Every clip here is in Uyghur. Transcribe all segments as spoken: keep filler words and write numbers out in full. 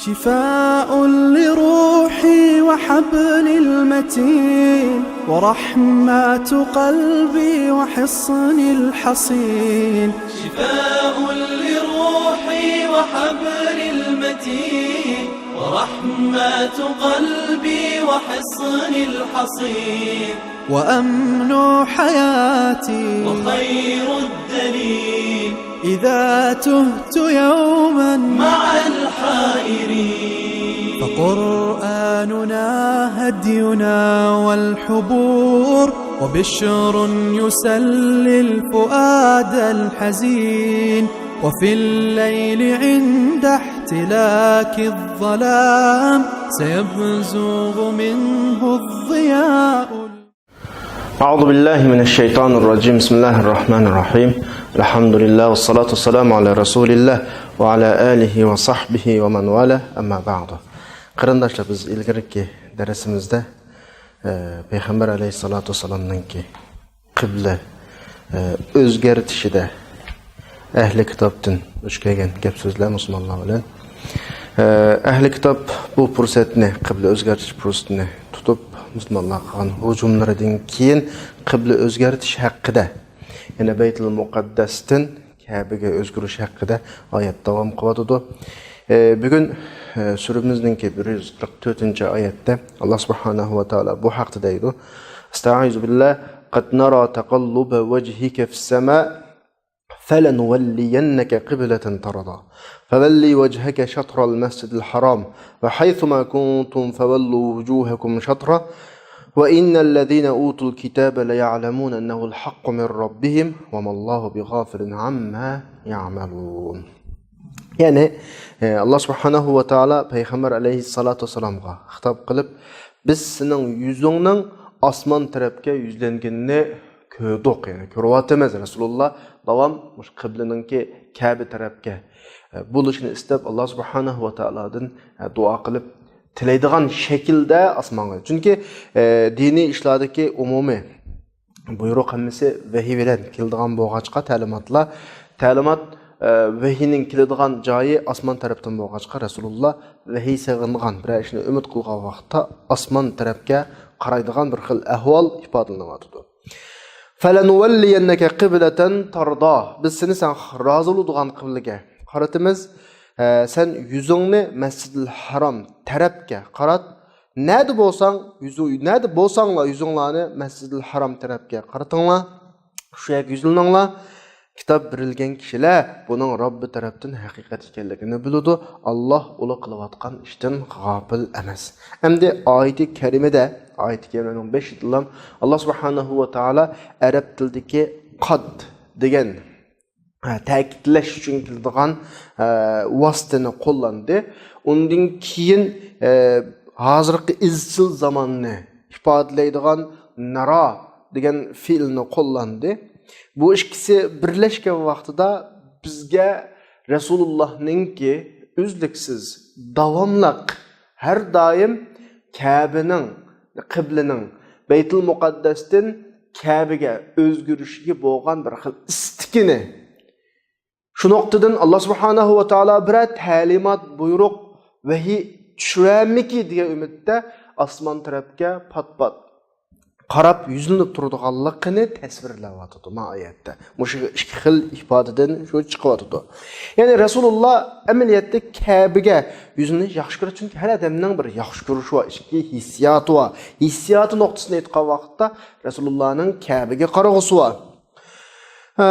شفاء لروحي وحبل المتين، ورحمة قلبي وحصن الحصين. شفاء لروحي وحبل المتين، ورحمة قلبي وحصن الحصين. وأمن حياتي وخير الدليل، إذا تهت يوما مع الحائرين. فقرآننا هدينا والحبور، وبشر يسلي الفؤاد الحزين. وفي الليل عند احتلاك الظلام، سيبزغ منه الضياء. أعوذ بالله من الشيطان الرجيم. بسم الله الرحمن الرحيم. الحمد لله والصلاة والسلام على رسول الله وعلى آله وصحبه ومن والاه. أما بعد. قېرىنداشلار، بىز ئىلگىرىكى دەرسىمىزدە، ئە، پەيغەمبەر ئەلەيھىسسالاتۇ ۋەسسالامنىڭكى قىبلە، ئە، ئۆزگەرتىشىدە ئەھلى كىتابتىن دۇچ كەلگەن گەپ سۆزلەر مۇسۇلمانلار بىلەن. ئە، ئەھلى كىتاب بۇ پۇرسەتنى، قىبلە ئۆزگەرتىش پۇرسىتىنى تۇتۇپ، مۇسۇلمانلارغا قىلغان ھۇجۇملىرىدىن كېيىن قىبلە ئۆزگەرتىش ھەققىدە، يەنى بەيتۇل مۇقەددەستىن كەبىگە ئۆزگىرىش ھەققىدە ئايەت داۋام قىلىۋاتىدۇ. ئە، بۈگۈن، ئە، سۈرىمىزنىڭكى بىر يۈز قىرىق تۆتىنچى ئايەتتە ئاللا سۇبھانەھۇ ۋە تائالا بۇ ھەقتە دەيدۇ: ئەستەئىزۇ بىللا، قەد نەرا تەقەللۇبە ۋەجھىكە فىسسەما، فەلەنۇۋەللىيەننەكە قىبلەتەن تەرضا، فەۋەللى وەجھەكە شەترەل مەسجىدىل ھەرام، ۋە ھەيسۇما كۇنتۇم فەۋەللۇ ۋۇجۇھەكۇم شەترە، ۋە ئىننەللەزىنە ئۇتۇل كىتابە لەيەئلەمۇنە ئەننەھۇل ھەققۇ مىن رەببىھىم، ۋە مەللاھۇ بىغافىلىن ئەمما يەئمەلۇن. يەنى، ئە، ئاللا سۇبھانەھۇ ۋە تائالا پەيغەمبەر ئەلەيھىسسالاتۇ ۋەسسالامغا خىتاب قىلىپ، بىز سېنىڭ يۈزۈڭنىڭ ئاسمان تەرەپكە يۈزلەنگىنىنى كۆردۇق، يەنى كۆرۈۋاتىمىز. رەسۇلۇللا داۋام مۇشۇ قىبلىنىڭكى كەبە تەرەپكە، ئە، بولۇشىنى ئىستەپ، ئاللا سۇبھانەھۇ ۋە تائالادىن، ئە، دۇئا قىلىپ تىلەيدىغان شەكىلدە ئاسمانغا. چۈنكى، ئە، دىنىي ئىشلاردىكى ئومۇمىي بۇيرۇق ھەممىسى ۋەھىي بىلەن كېلىدىغان بولغاچقا، تەلىماتلار، تەلىمات، ئە، ۋەھىينىڭ كېلىدىغان جايى ئاسمان تەرەپتىن بولغاچقا، رەسۇلۇللا ۋەھىي سېغىنغان، بىرەر ئىشنى ئۈمىد قىلغان ۋاقىتتا ئاسمان تەرەپكە قارايدىغان بىر خىل ئەھۋال ئىپادىلىنىۋاتىدۇ. فەلەنۇۋەللىيەننەكە قىبلەتەن تەرضا. بىز سېنى سەن رازى بولىدىغان قىبلىگە قارىتىمىز. ئە، سەن يۈزۈڭنى مەسجىدىل ھەرام تەرەپكە قارات. نەدە بولساڭ، يۈزۈ-، نەدە بولساڭلار يۈزۈڭلارنى مەسجىدىل ھەرام تەرەپكە قارىتىڭلار. شۇ يەرگە يۈزلىنىڭلار. كىتاب بېرىلگەن كىشىلەر بۇنىڭ رەببى تەرەپتىن ھەقىقەت ئىكەنلىكىنى بىلىدۇ. ئاللا ئۇلار قىلىۋاتقان ئىشتىن غاپىل ئەمەس. ئەمدى ئايىتى كەرىمىدە، ئايىتى كەرىمىنىڭ بېشىدىلا ئاللا سۇبھانەھۇ ۋە تائالا ئەرەب تىلىدىكى قەد دېگەن، ھە، تەكىتلەش ئۈچۈن كېلىدىغان، ھە، ۋاسىتىنى قوللاندى. ئۇندىن كېيىن، ھە، ھازىرقى ئىزچىل زاماننى ئىپادىلەيدىغان نەرا دېگەن فېئىلنى قوللاندى. بۇ ئىككىسى بىرلەشكەن ۋاقتىدا بىزگە رەسۇلۇللانىڭكى ئۈزلۈكسىز، داۋاملىق، ھەر دائىم كەبىنىڭ، قىبلىنىڭ، بەيتۇل مۇقەددەستىن كەبىگە ئۆزگىرىشىگە بولغان بىر خىل ئىستىكىنى، شۇ نۇقتىدىن ئاللا سۇبھانەھۇ ۋە تائالا بىرەر تەلىمات، بۇيرۇق، ۋەھىي چۈشۈرەرمىكى دېگەن ئۈمىدتە ئاسمان تەرەپكە پات-پات قاراپ يۈزلىنىپ تۇرىدىغانلىقىنى تەسۋىرلەۋاتىدۇ ما ئايەتتە. مۇشۇ ئىككى خىل ئىپادىدىن شۇ چىقىۋاتىدۇ. يەنى رەسۇلۇللا ئەمەلىيەتتە كەبىگە يۈزلىنىشنى ياخشى كۆرىدۇ، چۈنكى ھەر ئادەمنىڭ بىر ياخشى كۆرۈشى بار، ئىچكى ھېسسىياتى بار. ھېسسىياتى نۇقتىسىدىن ئېيتقان ۋاقىتتا رەسۇلۇللانىڭ كەبىگە قارىغۇسى بار. ئە،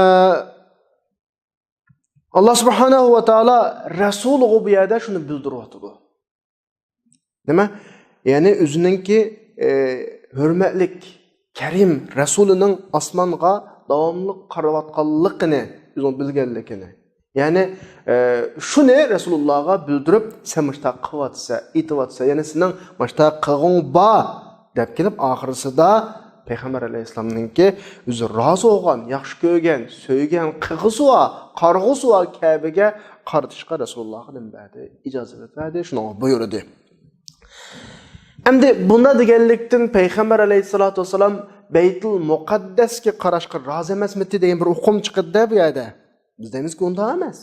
ئاللا سۇبھانەھۇ ۋە تائالا رەسۇلىغا بۇ يەردە شۇنى بىلدۈرۈۋاتىدۇ. نېمە؟ يەنى ئۆزىنىڭكى، ئى، ھۆرمەتلىك، كەرىم رەسۇلىنىڭ ئاسمانغا داۋاملىق قاراۋاتقانلىقىنى، ئۆزىنىڭ بىلگەنلىكىنى. يەنى، ئى، شۇنى رەسۇلۇللاغا بىلدۈرۈپ، سەن مۇشۇنداق قىلىۋاتىسەن، ئېيتىۋاتىسەن، يەنى سېنىڭ مۇشۇنداق قىلغۇڭ بار، دەپ كېلىپ، ئاخىرسىدا پەيغەمبەر ئەلەيھىسسالامنىڭكى ئۆزى رازى بولغان، ياخشى كۆرگەن، سۆيگەن، قىلغۇسى بار، قارىغۇسى بار كەبىگە قارىتىشقا رەسۇلۇللاغا نېمە بەردى؟ ئىجازەت بەردى، شۇنىڭغا بۇيرۇدى. ئەمدى بۇنداق دېگەنلىكتىن پەيغەمبەر ئەلەيھىسسالاتۇ ۋەسسالام بەيتۇل مۇقەددەسكە قاراشقا رازى ئەمەسمىتى دېگەن بىر ئۇقۇم چىقىدۇ-دە بۇ يەردە. بىز دەيمىزكى، ئۇنداق ئەمەس.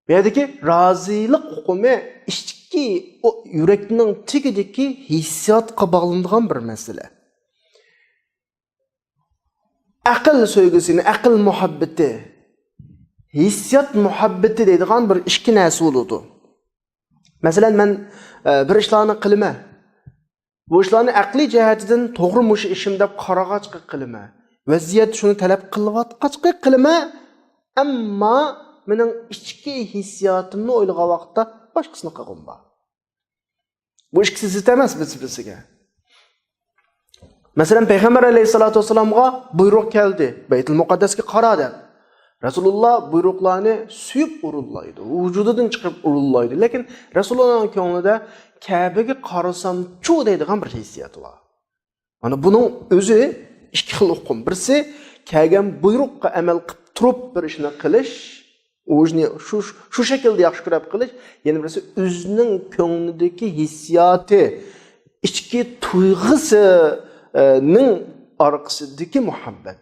بۇ يەردىكى رازىلىق ئۇقۇمى ئىچكى، ئۇ يۈرەكنىڭ تېگىدىكى ھېسسىياتقا باغلىنىدىغان بىر مەسىلە. ئەقىل سۆيگۈسىنى، ئەقىل مۇھەببىتى، ھېسسىيات مۇھەببىتى دەيدىغان بىر ئىككى نەرسە بولىدۇ. مەسىلەن، مەن، ئە، بىر ئىشلارنى قىلىمەن. بۇ ئىشلارنى ئەقلىي جەھەتتىن توغرا مۇشۇ ئىشىم دەپ قارىغاچقا قىلىمەن. ۋەزىيەت شۇنى تەلەپ قىلىۋاتقاچقا قىلىمەن. ئەمما مېنىڭ ئىچكى ھېسسىياتىمنى ئويلىغان ۋاقىتتا باشقىسىنى قىلغۇم بار. بۇ ئىككىسى زىت ئەمەس بىر-بىرسىگە. مەسىلەن، پەيغەمبەر ئەلەيھىسسالاتۇ ۋەسسالامغا بۇيرۇق كەلدى، بەيتۇل مۇقەددەسكە قارا دەپ. رەسۇلۇللا بۇيرۇقلارنى سۆيۈپ ئورۇنلايدۇ، ۋۇجۇدىدىن چىقىرىپ ئورۇنلايدۇ. لېكىن رەسۇلۇللانىڭ كۆڭلىدە كەبىگە قارىسامچۇ دەيدىغان بىر ھېسسىيات بار. مانا بۇنىڭ ئۆزى ئىككى خىل ئۇقۇم. بىرسى، كەلگەن بۇيرۇققا ئەمەل قىلىپ تۇرۇپ بىر ئىشنى قىلىش، ئۇ ئىشنى شۇ، شۇ شەكىلدە ياخشى كۆرۈپ قىلىش، يەنە بىرسى ئۆزىنىڭ كۆڭلىدىكى ھېسسىياتى، ئىچكى تۇيغۇسىنىڭ ئارقىسىدىكى مۇھەببەت.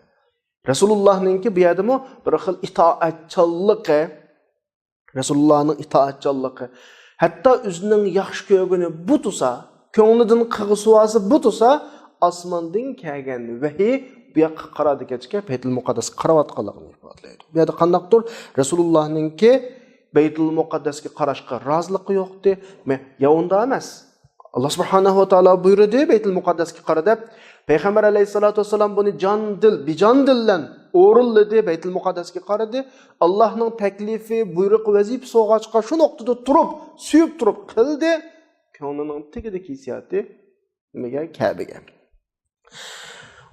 رەسۇلۇللانىڭكى بۇ يەردىمۇ بىر خىل ئىتائەتچانلىقى، رەسۇلۇللانىڭ ئىتائەتچانلىقى، ھەتتا ئۆزىنىڭ ياخشى كۆرگىنى بۇ تۇرسا، كۆڭلىدىن قىلغۇسى بارسا بۇ تۇرسا، ئاسماندىن كەلگەن ۋەھىي بۇ ياققا قارا دېگەچكە، بەيتۇل مۇقەددەسكە قاراۋاتقانلىقىنى ئىپادىلەيدۇ. بۇ يەردە قانداقتۇر رەسۇلۇللانىڭكى بەيتۇل مۇقەددەسكە قاراشقا رازىلىقى يوقتى. مە-، يا ئۇنداق ئەمەس. ئاللا سۇبھانەھۇ ۋە تائالا بۇيرۇدى، بەيتۇل مۇقەددەسكە قارا دەپ. پەيغەمبەر ئەلەيھىسسالاتۇ ۋەسسالام بۇنى جان دىل، بىجان دىل بىلەن ئورۇنلىدى، بەيتۇل مۇقەددەسكە قارىدى. ئاللانىڭ تەكلىپى، بۇيرۇقى، ۋەزىپىسى بولغاچقا شۇ نۇقتىدا تۇرۇپ، سۆيۈپ تۇرۇپ قىلدى. كۆڭلىنىڭ تېگىدىكى ھېسسىياتى نېمىگە؟ كەبىگە.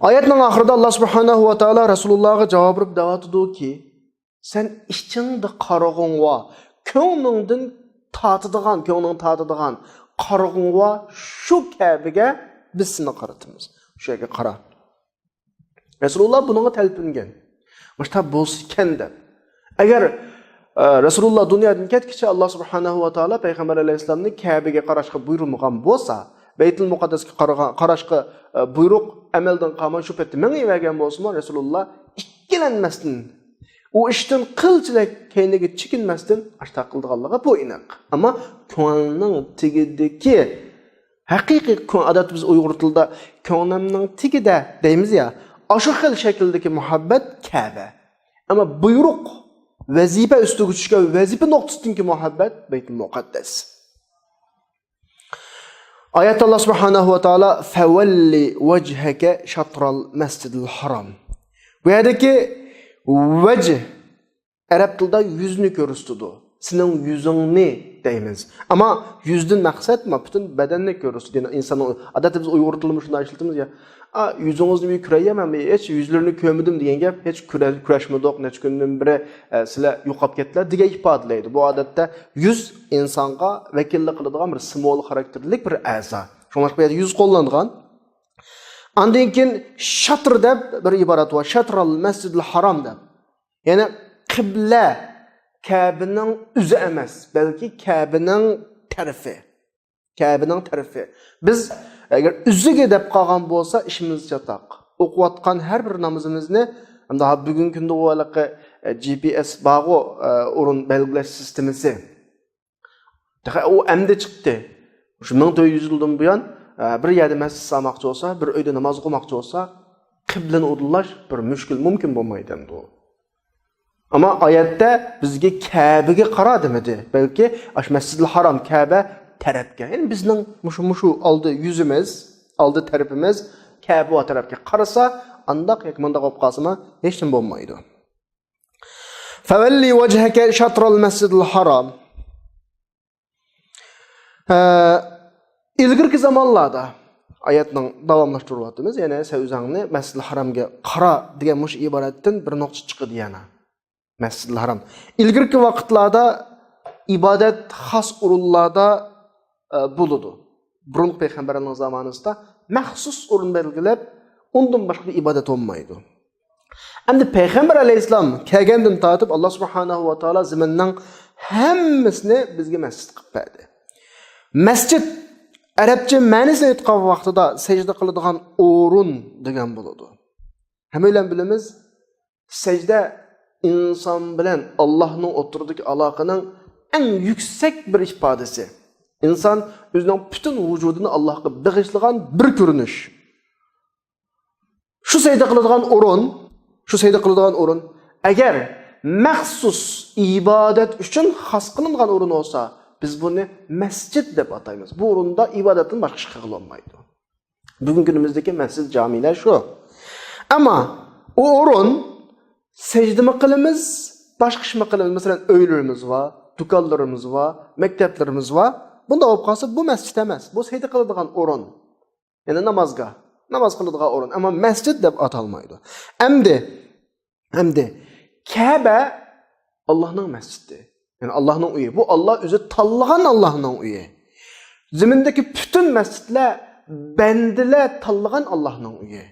ئايەتنىڭ ئاخىرىدا ئاللا سۇبھانەھۇ ۋە تائالا رەسۇلۇللاغا جاۋاب بېرىپ دەۋاتىدۇكى، سەن ئىچىڭدە قارىغۇڭغا، كۆڭلۈڭدىن تارتىدىغان، كۆڭلۈڭ تارتىدىغان قارىغۇڭغا شۇ كەبىگە بىز سېنى قارىتىمىز. شۇ يەرگە قارا. رەسۇلۇللا بۇنىڭغا تەلپۈنگەن. مۇشۇنداق بولسىكەن دەپ. ئەگەر، ئە، رەسۇلۇللا دۇنيادىن كەتكىچە ئاللا سۇبھانەھۇ ۋە تائالا پەيغەمبەر ئەلەيھىسسالامنى كەبىگە قاراشقا بۇيرۇمىغان بولسا، بەيتۇل مۇقەددەسكە قارىغان، قاراشقا، ئە، بۇيرۇق ئەمەلدىن قالماي شۇ پەتتە مېڭىۋەرگەن بولسىمۇ، رەسۇلۇللا ئىككىلەنمەستىن، ئۇ ئىشتىن قىلچىلەك كەينىگە چېكىنمەستىن ئاشۇنداق قىلىدىغانلىقى بۇ ئېنىق. ئەمما كۆڭۈلنىڭ تېگىدىكى ھەقىقىي كۆڭ-، ئادەتتە بىز ئۇيغۇر تىلىدا كۆڭلۈمنىڭ تېگىدە دەيمىز يا، ئاشۇ خىل شەكىلدىكى مۇھەببەت كەبە. ئەمما بۇيرۇق، ۋەزىپە ئۈستىگە چۈشكەن ۋەزىپە نۇقتىسىدىكى مۇھەببەت بەيتۇل مۇقەددەس. ئايەتتە ئاللا سۇبھانەھۇ ۋە تائالا، فەۋەللى ۋەجھەكە شاترال مەسجىدىل ھارام. بۇ يەردىكى ۋەجھ ئەرەب تىلىدا يۈزنى كۆرسىتىدۇ. سېنىڭ يۈزۈڭنى دەيمىز. ئەمما يۈزدىن مەقسەت ما پۈتۈن بەدەننى كۆرسىتىدۇ. يەنى ئىنساننىڭ، ئادەتتە بىز ئۇيغۇر تىلىدا شۇنداق ئىشلىتىمىز يا. ئا، يۈزىڭىزنى بىر كۆرەي، مەن ھېچ يۈزلىرىنى كۆرمىدىم دېگەن گەپ، ھېچ كۆرە-، كۆرۈشمىدۇق، نەچچە كۈندىن بېرى، ئە، سىلەر يوقاپ كەتتىلەر دېگەن ئىپادىلەيدۇ. بۇ ئادەتتە يۈز ئىنسانغا ۋەكىللىك قىلىدىغان بىر سىمۋول خاراكتېرلىك بىر ئەزا. شۇڭلاشقا بۇ يەردە يۈز قوللانغان. ئاندىن كېيىن شاتر دەپ بىر ئىبارەت بار. شاترال مەسجىدىل ھارام دەپ. يەنى قىبلە، كەبىنىڭ ئۆزى ئەمەس، بەلكى كەبىنىڭ تەرىپى. كەبىنىڭ تەرىپى. بىز ئەگەر ئۆزىگە دەپ قالغان بولسا، ئىشىمىز چاتاق. ئوقۇۋاتقان ھەر بىر نامىزىمىزنى، ھەمدە بۈگۈنكى كۈندە ئۇ ھېلىقى، ئە، جى پى ئېس بارغۇ، ئە، ئورۇن بەلگىلەش سىستېمىسى. تېخى ئۇ ئەمدى چىقتى. شۇ مىڭ تۆت يۈز يىلدىن بۇيان، ئە، بىر يەردە مەسچىت سالماقچى بولسا، بىر ئۆيدە ناماز ئوقۇماقچى بولسا، قىبلىنى ئۇدۇللاش بىر مۈشكۈل، مۇمكىن بولمايدۇ ئەمدى ئۇ. ئەمما ئايەتتە بىزگە كەبىگە قارا دېمىدى، بەلكى ئاشۇ مەسجىدىل ھارام، كەبە تەرەپكە. يەنى بىزنىڭ مۇشۇ، مۇشۇ ئالدى يۈزىمىز، ئالدى تەرىپىمىز كەبە تەرەپكە قارىسا، ئانداق ياكى مۇنداق بولۇپ قالسىمۇ ھېچنېمە بولمايدۇ. فەۋەللى ۋەجھەكە شاترال مەسجىدىل ھارام. ئە، ئىلگىرىكى زامانلاردا، ئايەتنىڭ داۋاملاشتۇرۇۋاتىمىز، يەنى سەن ئۆزۈڭنى مەسجىدىل ھارامغا قارا دېگەن مۇشۇ ئىبارەتتىن بىر نۇقتا چىقىدۇ يەنە. مەسجىدىل ھارام. ئىلگىرىكى ۋاقىتلاردا ئىبادەت خاس ئورۇنلاردا، ئە، بولىدۇ. بۇرۇنقى پەيغەمبەرلەرنىڭ زامانىسىدا مەخسۇس ئورۇن بەلگىلەپ، ئۇندىن باشقا ئىبادەت بولمايدۇ. ئەمدى پەيغەمبەر ئەلەيھىسسالام كەلگەندىن تارتىپ، ئاللا سۇبھانەھۇ ۋە تائالا زېمىننىڭ ھەممىسىنى بىزگە مەسچىت قىلىپ بەردى. مەسچىت ئەرەبچە مەنىسىنى ئېيتقان ۋاقتىدا سەجدە قىلىدىغان ئورۇن دېگەن بولىدۇ. ھەممەيلەن بىلىمىز، سەجدە ئىنسان بىلەن ئاللانىڭ ئوتتۇرىدىكى ئالاقىنىڭ ئەڭ يۈكسەك بىر ئىپادىسى. ئىنسان ئۆزىنىڭ پۈتۈن ۋۇجۇدىنى ئاللاھقا بېغىشلىغان بىر كۆرۈنۈش. شۇ سەجدە قىلىدىغان ئورۇن، شۇ سەجدە قىلىدىغان ئورۇن، ئەگەر مەخسۇس ئىبادەت ئۈچۈن خاس قىلىنغان ئورۇن بولسا، بىز بۇنى مەسچىت دەپ ئاتايمىز. بۇ ئورۇندا ئىبادەتتىن باشقا ئىش قىلغىلى بولمايدۇ. بۈگۈنكى كۈنىمىزدىكى مەسچىت، جامىلەر شۇ. ئەمما ئۇ ئورۇن سەجدىمۇ قىلىمىز، باشقا ئىشمۇ قىلىمىز. مەسىلەن، ئۆيلىرىمىز بار، دۇكانلىرىمىز بار، مەكتەپلىرىمىز بار. بۇنداق بولۇپ قالسا، بۇ مەسچىت ئەمەس، بۇ سەجدە قىلىدىغان ئورۇن. يەنى نامازغا، ناماز قىلىدىغان ئورۇن، ئەمما مەسچىت دەپ ئاتالمايدۇ. ئەمدى، ئەمدى كەبە ئاللاھنىڭ مەسچىتى. يەنى ئاللاھنىڭ ئۆيى. بۇ ئاللاھ ئۆزى تاللىغان ئاللاھنىڭ ئۆيى. زېمىندىكى پۈتۈن مەسچىتلەر بەندىلەر تاللىغان ئاللاھنىڭ ئۆيى.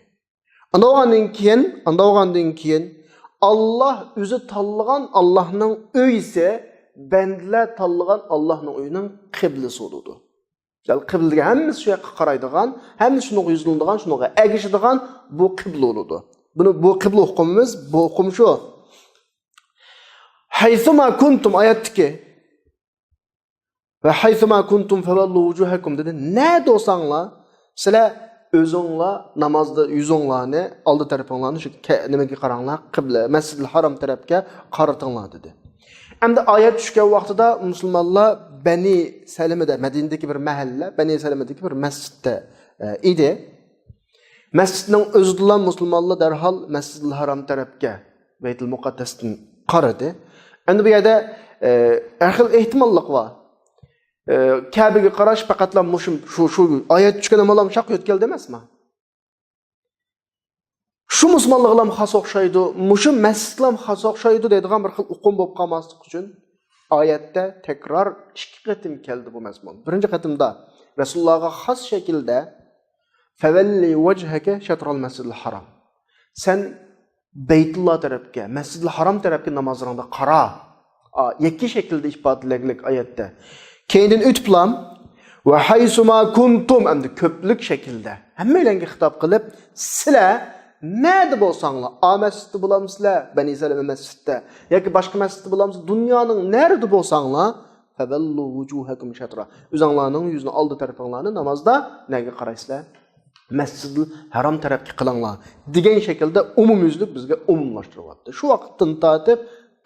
ئانداق بولغاندىن كېيىن، ئانداق بولغاندىن كېيىن، ئاللاھ ئۆزى تاللىغان ئاللاھنىڭ ئۆيىسى بەندىلەر تاللىغان ئاللاھنىڭ ئۆيىنىڭ قىبلىسى بولىدۇ. دەل قىبلىگە ھەممىسى شۇ ياققا قارايدىغان، ھەممىسى شۇنىڭغا يۈزلىنىدىغان، شۇنىڭغا ئەگىشىدىغان بۇ قىبلە بولىدۇ. بۇنى، بۇ قىبلە ئۇقۇمىمىز، بۇ ئۇقۇم شۇ. ھەيسۇما كۇنتۇم ئايەتتىكى ۋە ھەيسۇما كۇنتۇم فەۋەللۇ ۋۇجۇھەكۇم دېدى. نەدە بولساڭلار، سىلەر ئۆزۈڭلار نامازدا يۈزۈڭلارنى، ئالدى تەرىپىڭلارنى شۇ كە-، نېمىگە قاراڭلار، قىبلە، مەسجىدىل ھارام تەرەپكە قارىتىڭلار دېدى. ئەمدى ئايەت چۈشكەن ۋاقتىدا مۇسۇلمانلار بەنى سەلىمىدە، مەدىنىدىكى بىر مەھەللە، بەنى سەلىمىدىكى بىر مەسچىتتە، ئە، ئىدى. مەسچىتنىڭ ئۆزىدىلا مۇسۇلمانلار دەرھال مەسجىدىل ھارام تەرەپكە، بەيتۇل مۇقەددەستىن قارىدى. ئەمدى بۇ يەردە، ئە، ھەر خىل ئېھتىماللىق بار. ئە، كەبىگە قاراش پەقەتلا مۇشۇ، شۇ، شۇ ئايەت چۈشكەن ئاماللام شاق يۆتكەلدى ئەمەسمۇ؟ شۇ مۇسۇلمانلىقلام خاس ئوخشايدۇ، مۇشۇ مەسچىتلام خاس ئوخشايدۇ دەيدىغان بىر خىل ئۇقۇم بولۇپ قالماسلىق ئۈچۈن ئايەتتە تەكرار ئىككى قېتىم كەلدى بۇ مەزمۇن. بىرىنچى قېتىمدا رەسۇلۇللاھقا خاس شەكىلدە فەۋەللى ۋەجھەكە شەترەل مەسجىدىل ھارام. سەن بەيتۇللا تەرەپكە، مەسجىدىل ھارام تەرەپكە نامازلىرىڭدا قارا. ئا، يەككە شەكىلدە ئىپادىلەنگەنلىك ئايەتتە. كەينىدىن ئۆتۈپلام، ۋە ھەيسۇما كۇنتۇم، ئەمدى كۆپلۈك شەكىلدە ھەممەيلەنگە خىتاب قىلىپ، سىلەر نەدە بولساڭلار، ئا مەسچىتتە بولامسىلەر، بەنى سەلىمە مەسچىتتە، ياكى باشقا مەسچىتتە بولامسىلەر، دۇنيانىڭ نەرىدە بولساڭلار، فەۋەللۇ ۋۇجۇھەكۇم شەترا. ئۆزۈڭلارنىڭ يۈزىنى، ئالدى تەرىپىڭلارنى نامازدا نەگە قارايسىلەر؟ مەسجىدىل ھەرام تەرەپكە قىلىڭلار دېگەن شەكىلدە ئومۇميۈزلۈك بىزگە ئومۇملاشتۇرۇۋاتتى. شۇ ۋاقىتتىن تارتىپ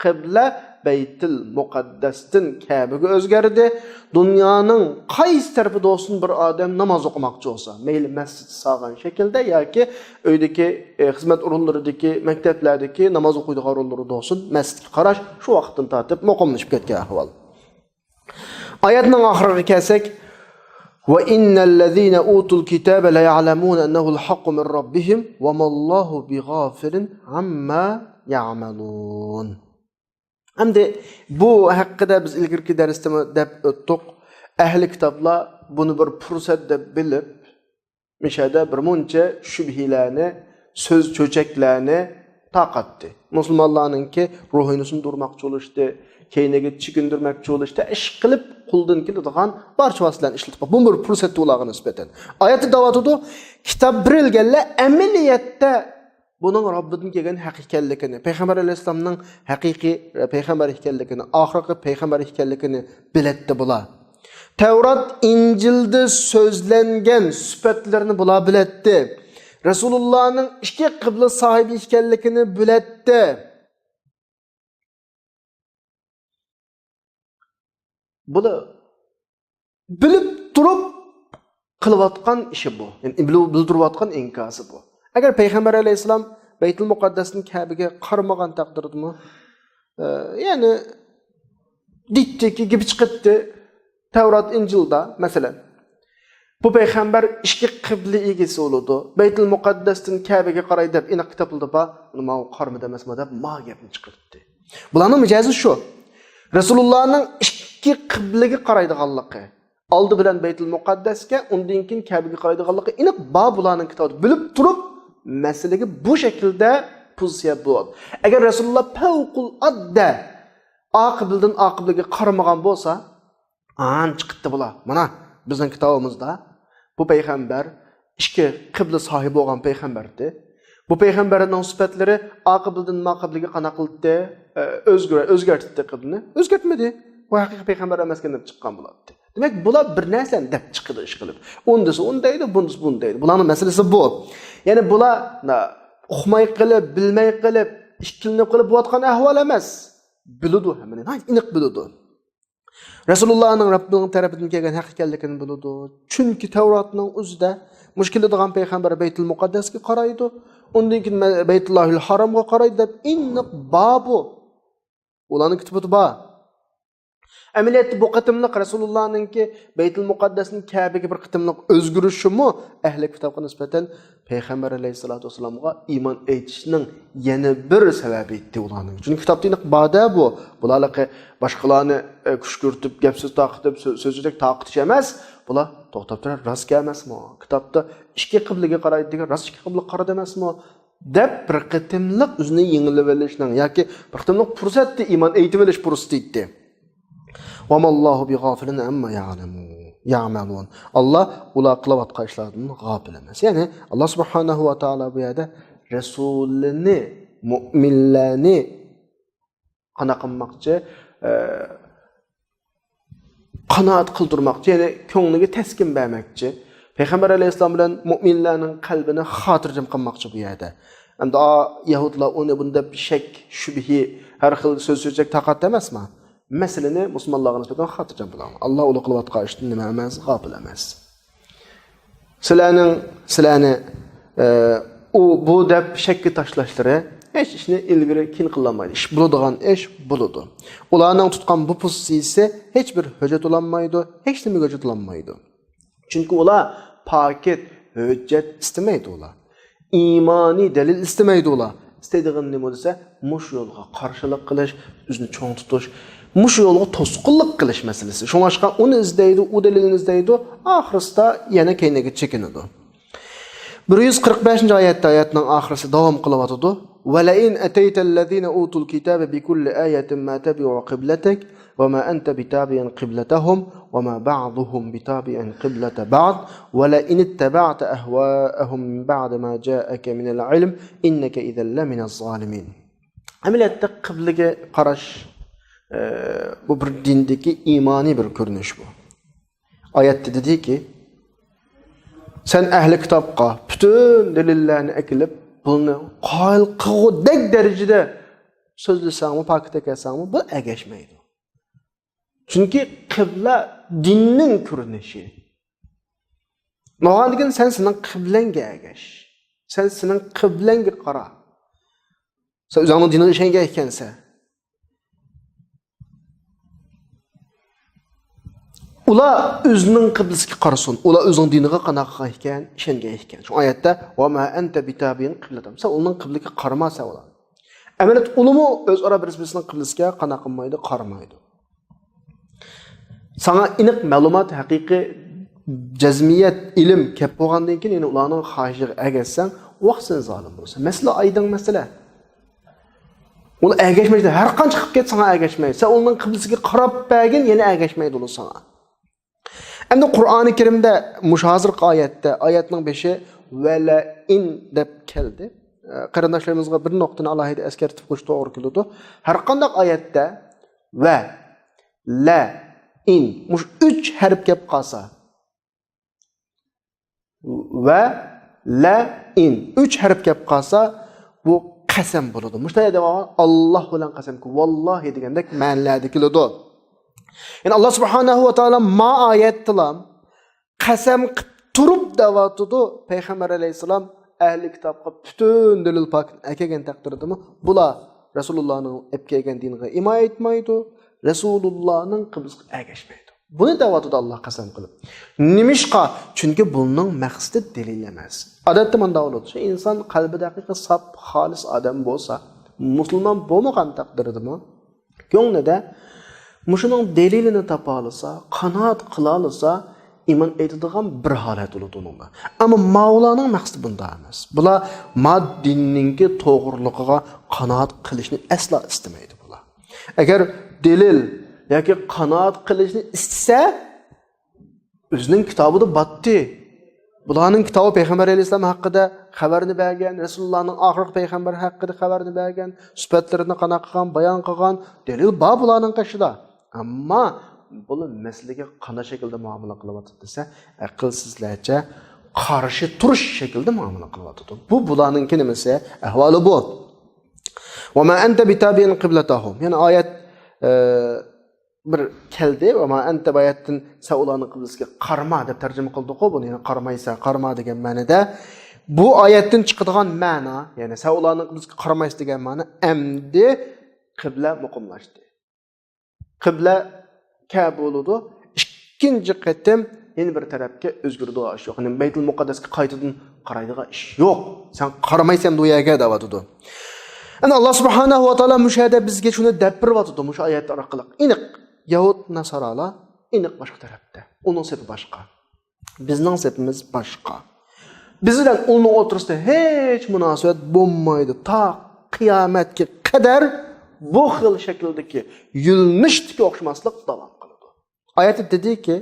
قىبلە بەيتىل مۇقەددەستىن كەبىگە ئۆزگەردى. دۇنيانىڭ قايسى تەرىپىدە بولسۇن بىر ئادەم ناماز ئوقۇماقچى بولسا، مەيلى مەسچىت سالغان شەكىلدە ياكى ئۆيدىكى، ئە، خىزمەت ئورۇنلىرىدىكى، مەكتەپلەردىكى ناماز ئوقۇيدىغان ئورۇنلىرىدا بولسۇن، مەسچىتكە قاراش شۇ ۋاقىتتىن تارتىپ مۇقىملىشىپ كەتكەن ئەھۋال. ئايەتنىڭ ئاخىرىغا كەلسەك، وَإِنَّ الَّذِينَ أُوتُوا الْكِتَابَ لَيَعْلَمُونَ أَنَّهُ الْحَقُّ مِنْ رَبِّهِمْ وَمَا اللَّهُ بِغَافِلٍ عَمَّا يَعْمَلُونَ. ئەمدى بۇ ھەققىدە بىز ئىلگىرىكى دەرستىمۇ دەپ ئۆتتۇق. ئەھلى كىتابلار بۇنى بىر پۇرسەت دەپ بىلىپ، مىشەدە بىر مۇنچە شۈبھىلەرنى، سۆز چۆچەكلەرنى تارقاتتى. مۇسۇلمانلارنىڭكى روھىنى سۇندۇرماقچى بولۇشتى، كەينىگە چېكىندۈرمەكچى بولۇشتى، ئىش قىلىپ قولدىن كېلىدىغان بارچە ۋاسىتىلەرنى ئىشلىتىپ، بۇ بىر پۇرسەتتى ئۇلارغا نىسبەتەن. ئايەتتە دەۋاتىدۇ، كىتاب بېرىلگەنلەر ئەمەلىيەتتە بۇنىڭ رەببىدىن كەلگەن ھەق ئىكەنلىكىنى، پەيغەمبەر ئەلەيھىسسالامنىڭ ھەقىقىي پەيغەمبەر ئىكەنلىكىنى، ئاخىرقى پەيغەمبەر ئىكەنلىكىنى بىلەتتى بۇلار. تەۋرات، ئىنجىلدە سۆزلەنگەن سۈپەتلىرىنى بۇلار بىلەتتى. رەسۇلۇللانىڭ ئىككى قىبلە ساھىبى ئىكەنلىكىنى بىلەتتى. بۇلار بىلىپ تۇرۇپ قىلىۋاتقان ئىشى بۇ. يەنى بىلدۈرۈۋاتقان ئىنكاسى بۇ. ئەگەر پەيغەمبەر ئەلەيھىسسالام بەيتۇل مۇقەددەستىن كەبىگە قارىمىغان تەقدىردىمۇ، ئە، يەنى دېيتتىكى، گېپى چىقىتتى. تەۋرات، ئىنجىلدا، مەسىلەن، بۇ پەيغەمبەر ئىككى قىبلە ئىگىسى بولىدۇ، بەيتۇل مۇقەددەستىن كەبىگە قاراي دەپ ئېنىق كىتابلىرىدا بار، ماۋۇ قارىمىدى ئەمەسمۇ دەپ، ما گەپنى چىقىرتتى. بۇلارنىڭ مىجەزى شۇ. رەسۇلۇللانىڭ ئىككى قىبلىگە قارايدىغانلىقى، ئالدى بىلەن بەيتۇل مۇقەددەسكە، ئۇندىن كېيىن كەبىگە قارايدىغانلىقى ئېنىق بار بۇلارنىڭ كىتابىدا. بىلىپ تۇرۇپ مەسىلىگە بۇ شەكىلدە پوزىتسىيە بولىدۇ. ئەگەر رەسۇلۇللا پەۋقۇلئاددە ئا قىبلىدىن ئا قىبلىگە قارىمىغان بولسا، ئان چىقىتتى بۇلار. مانا بىزنىڭ كىتابىمىزدا بۇ پەيغەمبەر ئىككى قىبلە ساھىبى بولغان پەيغەمبەردى. بۇ پەيغەمبەرنىڭ سۈپەتلىرى ئا قىبلىدىن ما قىبلىگە قانداق قىلدى؟ ئە، ئۆزگەر-، ئۆزگەرتتى قىبلىنى؟ ئۆزگەرتمىدى. بۇ ھەقىقىي پەيغەمبەر ئەمەسكەن دەپ چىققان بولاتتى. دېمەك، بۇلار بىر نەرسىنى دەپ چىقىدۇ ئىش قىلىپ. ئۇنى دېسە ئۇنى دەيدۇ، بۇنى دېسە بۇنى دەيدۇ. بۇلارنىڭ مەسىلىسى بۇ. يەنى بۇلار، نا، ئۇقماي قېلىپ، بىلمەي قېلىپ، ئىككىلىنىپ قېلىپ بولۇۋاتقان ئەھۋال ئەمەس. بىلىدۇ ھەممىنى، ناھايىتى ئېنىق بىلىدۇ. رەسۇلۇللانىڭ رەببىنىڭ تەرىپىدىن كەلگەن ھەق ئىكەنلىكىنى بىلىدۇ. چۈنكى تەۋراتنىڭ ئۆزىدە مۇشۇ كېلىدىغان پەيغەمبەر بەيتۇل مۇقەددەسكە قارايدۇ، ئۇندىن كېيىن مە-، بەيتۇللاھىل ھارامغا قارايدۇ دەپ ئېنىق بار بۇ. ئۇلارنىڭ كىتابىدا بار. ئەمەلىيەتتە بۇ قېتىملىق رەسۇلۇللانىڭكى بەيتۇل مۇقەددەسنىڭ كەبىگە بىر قېتىملىق ئۆزگىرىشىمۇ ئەھلى كىتابقا نىسبەتەن پەيغەمبەر ئەلەيھىسسالاتۇ ۋەسسالامغا ئىمان ئېيتىشنىڭ يەنە بىر سەۋەبى ئىدى ئۇلارنىڭ. چۈنكى كىتابتا ئېنىق بار-دە بۇ. بۇلارلىقى باشقىلارنى، ئە، كۈشكۈرتۈپ، گەپ-سۆز تارقىتىپ، سۆ-، سۆزلەشتەك تارقىتىش ئەمەس. بۇلار توختاپ تۇرۇپ، راست گەپ ئەمەسمۇ؟ كىتابتا ئىككى قىبلىگە قارايدۇ دېگەن، راست ئىككى قىبلىگە قارىدى ئەمەسمۇ؟ دەپ بىر قېتىملىق ئۆزىنى يېڭىلىۋېلىشنىڭ ياكى بىر قېتىملىق پۇرسەتتە ئىمان ئېيتىۋېلىش پۇرسىتى ئىدى. «وَمَا اللَّهُ بِغَافِلٍ عَمَّا يَعْلَمُونَ، يَعْمَلُونَ.» ئاللا ئۇلار قىلىۋاتقان ئىشلاردىن غاپىل ئەمەس. يەنى، ئاللا سۇبھانەھۇ ۋە تائالا بۇ يەردە رەسۇلىنى، مۇئمىنلەرنى قانداق قىلماقچى؟ ئە، قانائەت قىلدۇرماقچى، يەنى كۆڭلىگە تەسكىن بەرمەكچى. پەيغەمبەر ئەلەيھىسسالام بىلەن مۇئمىنلەرنىڭ قەلبىنى خاتىرجەم قىلماقچى بۇ يەردە. ئەمدى، ئا، يەھۇدلار ئۇنى بۇنى دەپ شەك، شۈبھە، ھەر خىل سۆز سۆزلەشكە تاقەت ئەمەسما؟ مەسىلىنى مۇسۇلمانلارغا نىسبەتەن خاتىرجەم قىلىڭ. ئاللا ئۇلار قىلىۋاتقان ئىشتىن نېمە ئەمەس، غاپىل ئەمەس. سىلەرنىڭ، سىلەرنى، ئە، ئۇ، بۇ دەپ شەككە تاشلاشلىرى ھېچ ئىشنى ئىلگىرى كېيىن قىلالمايدۇ. ئىش بولىدىغان ئىش بولىدۇ. ئۇلارنىڭ تۇتقان بۇ پوزىتسىيىسى ھېچ بىر ھۆججەت بولالمايدۇ، ھېچ نېمىگە ھۆججەت بولالمايدۇ. چۈنكى ئۇلار پاكىت، ھۆججەت ئىستىمەيدۇ ئۇلار. ئىمانىي دەلىل ئىستىمەيدۇ ئۇلار. ئىستەيدىغىنى نېمە دېسە، مۇشۇ يولغا قارشىلىق قىلىش، ئۆزىنى چوڭ تۇتۇش، مۇشۇ يولغا توسقۇنلۇق قىلىش مەسىلىسى. شۇڭلاشقا ئۇنى ئىزدەيدۇ، ئۇ دەلىلنى ئىزدەيدۇ، ئاخىرسىدا يەنە كەينىگە چېكىنىدۇ. بىر يۈز قىرىق بەشىنچى ئايەتتە، ئايەتنىڭ ئاخىرسى داۋام قىلىۋاتىدۇ. «وَلَئِنْ أَتَيْتَ الَّذِينَ أُوتُوا الْكِتَابَ بِكُلِّ آيَةٍ مَا تَبِعُوا قِبْلَتَكَ وَمَا أَنْتَ بِتَابِعٍ قِبْلَتَهُمْ وَمَا بَعْضُهُم بِتَابِعٍ قِبْلَةَ بَعْضٍ وَلَئِنِ اتَّبَعْتَ أَهْوَاءَهُم مِّن بَعْدِ مَا جَاءَكَ مِنَ الْعِلْمِ إِنَّكَ إِذًا لَّمِنَ الظَّالِمِينَ.» ئەمەلىيەتتە قىبلىگە قاراش، ئە، بۇ بىر دىندىكى ئىمانىي بىر كۆرۈنۈش بۇ. ئايەتتە دېدىكى، سەن ئەھلى كىتابقا پۈتۈن دەلىللەرنى ئەكېلىپ، بۇنى قايىل قىلغۇدەك دەرىجىدە سۆزلىسەڭمۇ، پاكىت ئەكەلسەڭمۇ، بۇ ئەگەشمەيدۇ. چۈنكى قىبلە دىننىڭ كۆرۈنۈشى. ماڭغاندىكىن سەن سېنىڭ قىبلەڭگە ئەگەش. سەن سېنىڭ قىبلەڭگە قارا. سەن ئۆزۈڭنىڭ دىنىغا ئىشەنگەن ئىكەنسەن. ئۇلار ئۆزىنىڭ قىبلىسىگە قارىسۇن. ئۇلار ئۆزىنىڭ دىنىغا قانداق قىلغان ئىكەن، ئىشەنگەن ئىكەن. شۇ ئايەتتە، «وَمَا أَنْتَ بِتَابِعٍ قِبْلَتَهُمْ.» سەن ئۇنىڭ قىبلىسىگە قارىما سەن ئۇلار. ئەمەلىيەتتە ئۇلىمۇ ئۆزئارا بىرسى بىرسىنىڭ قىبلىسىگە قانداق قىلمايدۇ، قارىمايدۇ. ساڭا ئېنىق مەلۇمات، ھەقىقىي جەزمىيەت، ئىلىم كەپ بولغاندىن كېيىن، يەنە ئۇلارنىڭ خاھىشىغا ئەگەشسەڭ، ۋاق سەن زالىم بولىسەن. مەسىلە ئايدىڭ مەسىلە. ئۇلار ئەگەشمەيدۇ، ھەر قانچە قىلىپ كەت، ساڭا ئەگەشمەيدۇ. سەن ئۇنىڭ قىبلىسىگە قاراپ بەرگىن، يەنە ئەگەشمەيدۇ ئۇلار ساڭا. ئەمدى قۇرئانى كەرىمدە مۇشۇ ھازىرقى ئايەتتە، ئايەتنىڭ بېشى «ۋەلەئىن» دەپ كەلدى. ئە، قېرىنداشلىرىمىزغا بىر نۇقتىنى ئالاھىدە ئەسكەرتىپ قويۇش توغرا كېلىدۇ. ھەر قانداق ئايەتتە «ۋە»، «لە»، «ئىن» مۇشۇ ئۈچ ھەرپ كەپ قالسا، «ۋە»، «لە»، «ئىن» ئۈچ ھەرپ كەپ قالسا، بۇ قەسەم بولىدۇ. مۇشۇ يەردە «ئاللا بىلەن قەسەمكى، ۋاللاھى» دېگەندەك مەنىلەردە كېلىدۇ. يەنى ئاللا سۇبھانەھۇ ۋە تائالا ما ئايەتتىلا قەسەم قىپ تۇرۇپ دەۋاتىدۇ، پەيغەمبەر ئەلەيھىسسالام ئەھلى كىتابقا پۈتۈن دەلىل پاكىت ئەكەلگەن تەقدىردىمۇ، بۇلار رەسۇلۇللانىڭ ئەپ كەلگەن دىنىغا ئىمان ئېيتمايدۇ، رەسۇلۇللانىڭ قىبلىسىغا ئەگەشمەيدۇ. بۇنى دەۋاتىدۇ ئاللا قەسەم قىلىپ. نېمىشقا؟ چۈنكى بۇنىڭ مەقسىتى دەلىل ئەمەس. ئادەتتە مۇنداق بولىدۇ، شۇ ئىنسان قەلبىدە ھەقىقىي ساپ، خالىس ئادەم بولسا، مۇسۇلمان بولمىغان تەقدىردىمۇ، كۆڭلىدە مۇشۇنىڭ دەلىلىنى تاپالىسا، قانائەت قىلالىسا، ئىمان ئېيتىدىغان بىر ھالەت بولىدۇ ئۇنىڭدا. ئەمما ماۋۇلارنىڭ مەقسىتى بۇنداق ئەمەس. بۇلار ما دىننىڭكى توغرىلىقىغا قانائەت قىلىشنى ئەسلا ئىستىمەيدۇ بۇلار. ئەگەر دەلىل ياكى قانائەت قىلىشنى ئىستىسە، ئۆزىنىڭ كىتابىدا باتتى. بۇلارنىڭ كىتابى پەيغەمبەر ئەلەيھىسسالام ھەققىدە خەۋەرنى بەرگەن، رەسۇلۇللانىڭ ئاخىرقى پەيغەمبەر ھەققىدە خەۋەرنى بەرگەن، سۈپەتلىرىنى قانداق قىلغان، بايان قىلغان دەلىل بار بۇلارنىڭ قېشىدا. ئەمما بۇلار مەسىلىگە قانداق شەكىلدە مۇئامىلە قىلىۋاتىدۇ دېسە، ئەقىلسىزلەرچە قارشى تۇرۇش شەكلىدە مۇئامىلە قىلىۋاتىدۇ. بۇ بۇلارنىڭكى نېمىسى، ئەھۋالى بۇ. وما أنت بتابع قبلتهم. يەنى ئايەت، ئە، بىر كەلدى، وما أنت، بۇ ئايەتتىن سەن ئۇلارنىڭ قىبلىسىگە قارىما دەپ تەرجىمە قىلدۇققۇ بۇنى، يەنى قارىمايسەن، قارىما دېگەن مەنىدە. بۇ ئايەتتىن چىقىدىغان مەنا، يەنى سەن ئۇلارنىڭ قىبلىسىگە قارىمايسەن دېگەن مەنا، ئەمدى قىبلە مۇقىملاشتى. قىبلە كەبە بولىدۇ. ئىككىنچى قېتىم يەنە بىر تەرەپكە ئۆزگىرىدىغان ئىش يوق. يەنى بەيتۇل مۇقەددەسكە قايتىدىن قارايدىغان ئىش يوق. سەن قارىمايسەن ئۇ يەرگە دەۋاتىدۇ. ئەنە ئاللا سۇبھانەھۇ ۋە تائالا مۇشۇ يەردە بىزگە شۇنى دەپ بېرىۋاتىدۇ، مۇشۇ ئايەت ئارقىلىق. ئېنىق، يەھۇد ناسارالار ئېنىق باشقا تەرەپتە. ئۇنىڭ سېپى باشقا. بىزنىڭ سېپىمىز باشقا. بىز بىلەن ئۇنىڭ ئوتتۇرىسىدا ھېچ مۇناسىۋەت بولمايدۇ. تا قىيامەتكە قەدەر بۇ خىل شەكىلدىكى، يۆنىلىشتىكى ئوخشىماسلىق داۋام قىلىدۇ. ئايەتتە دېدىكى،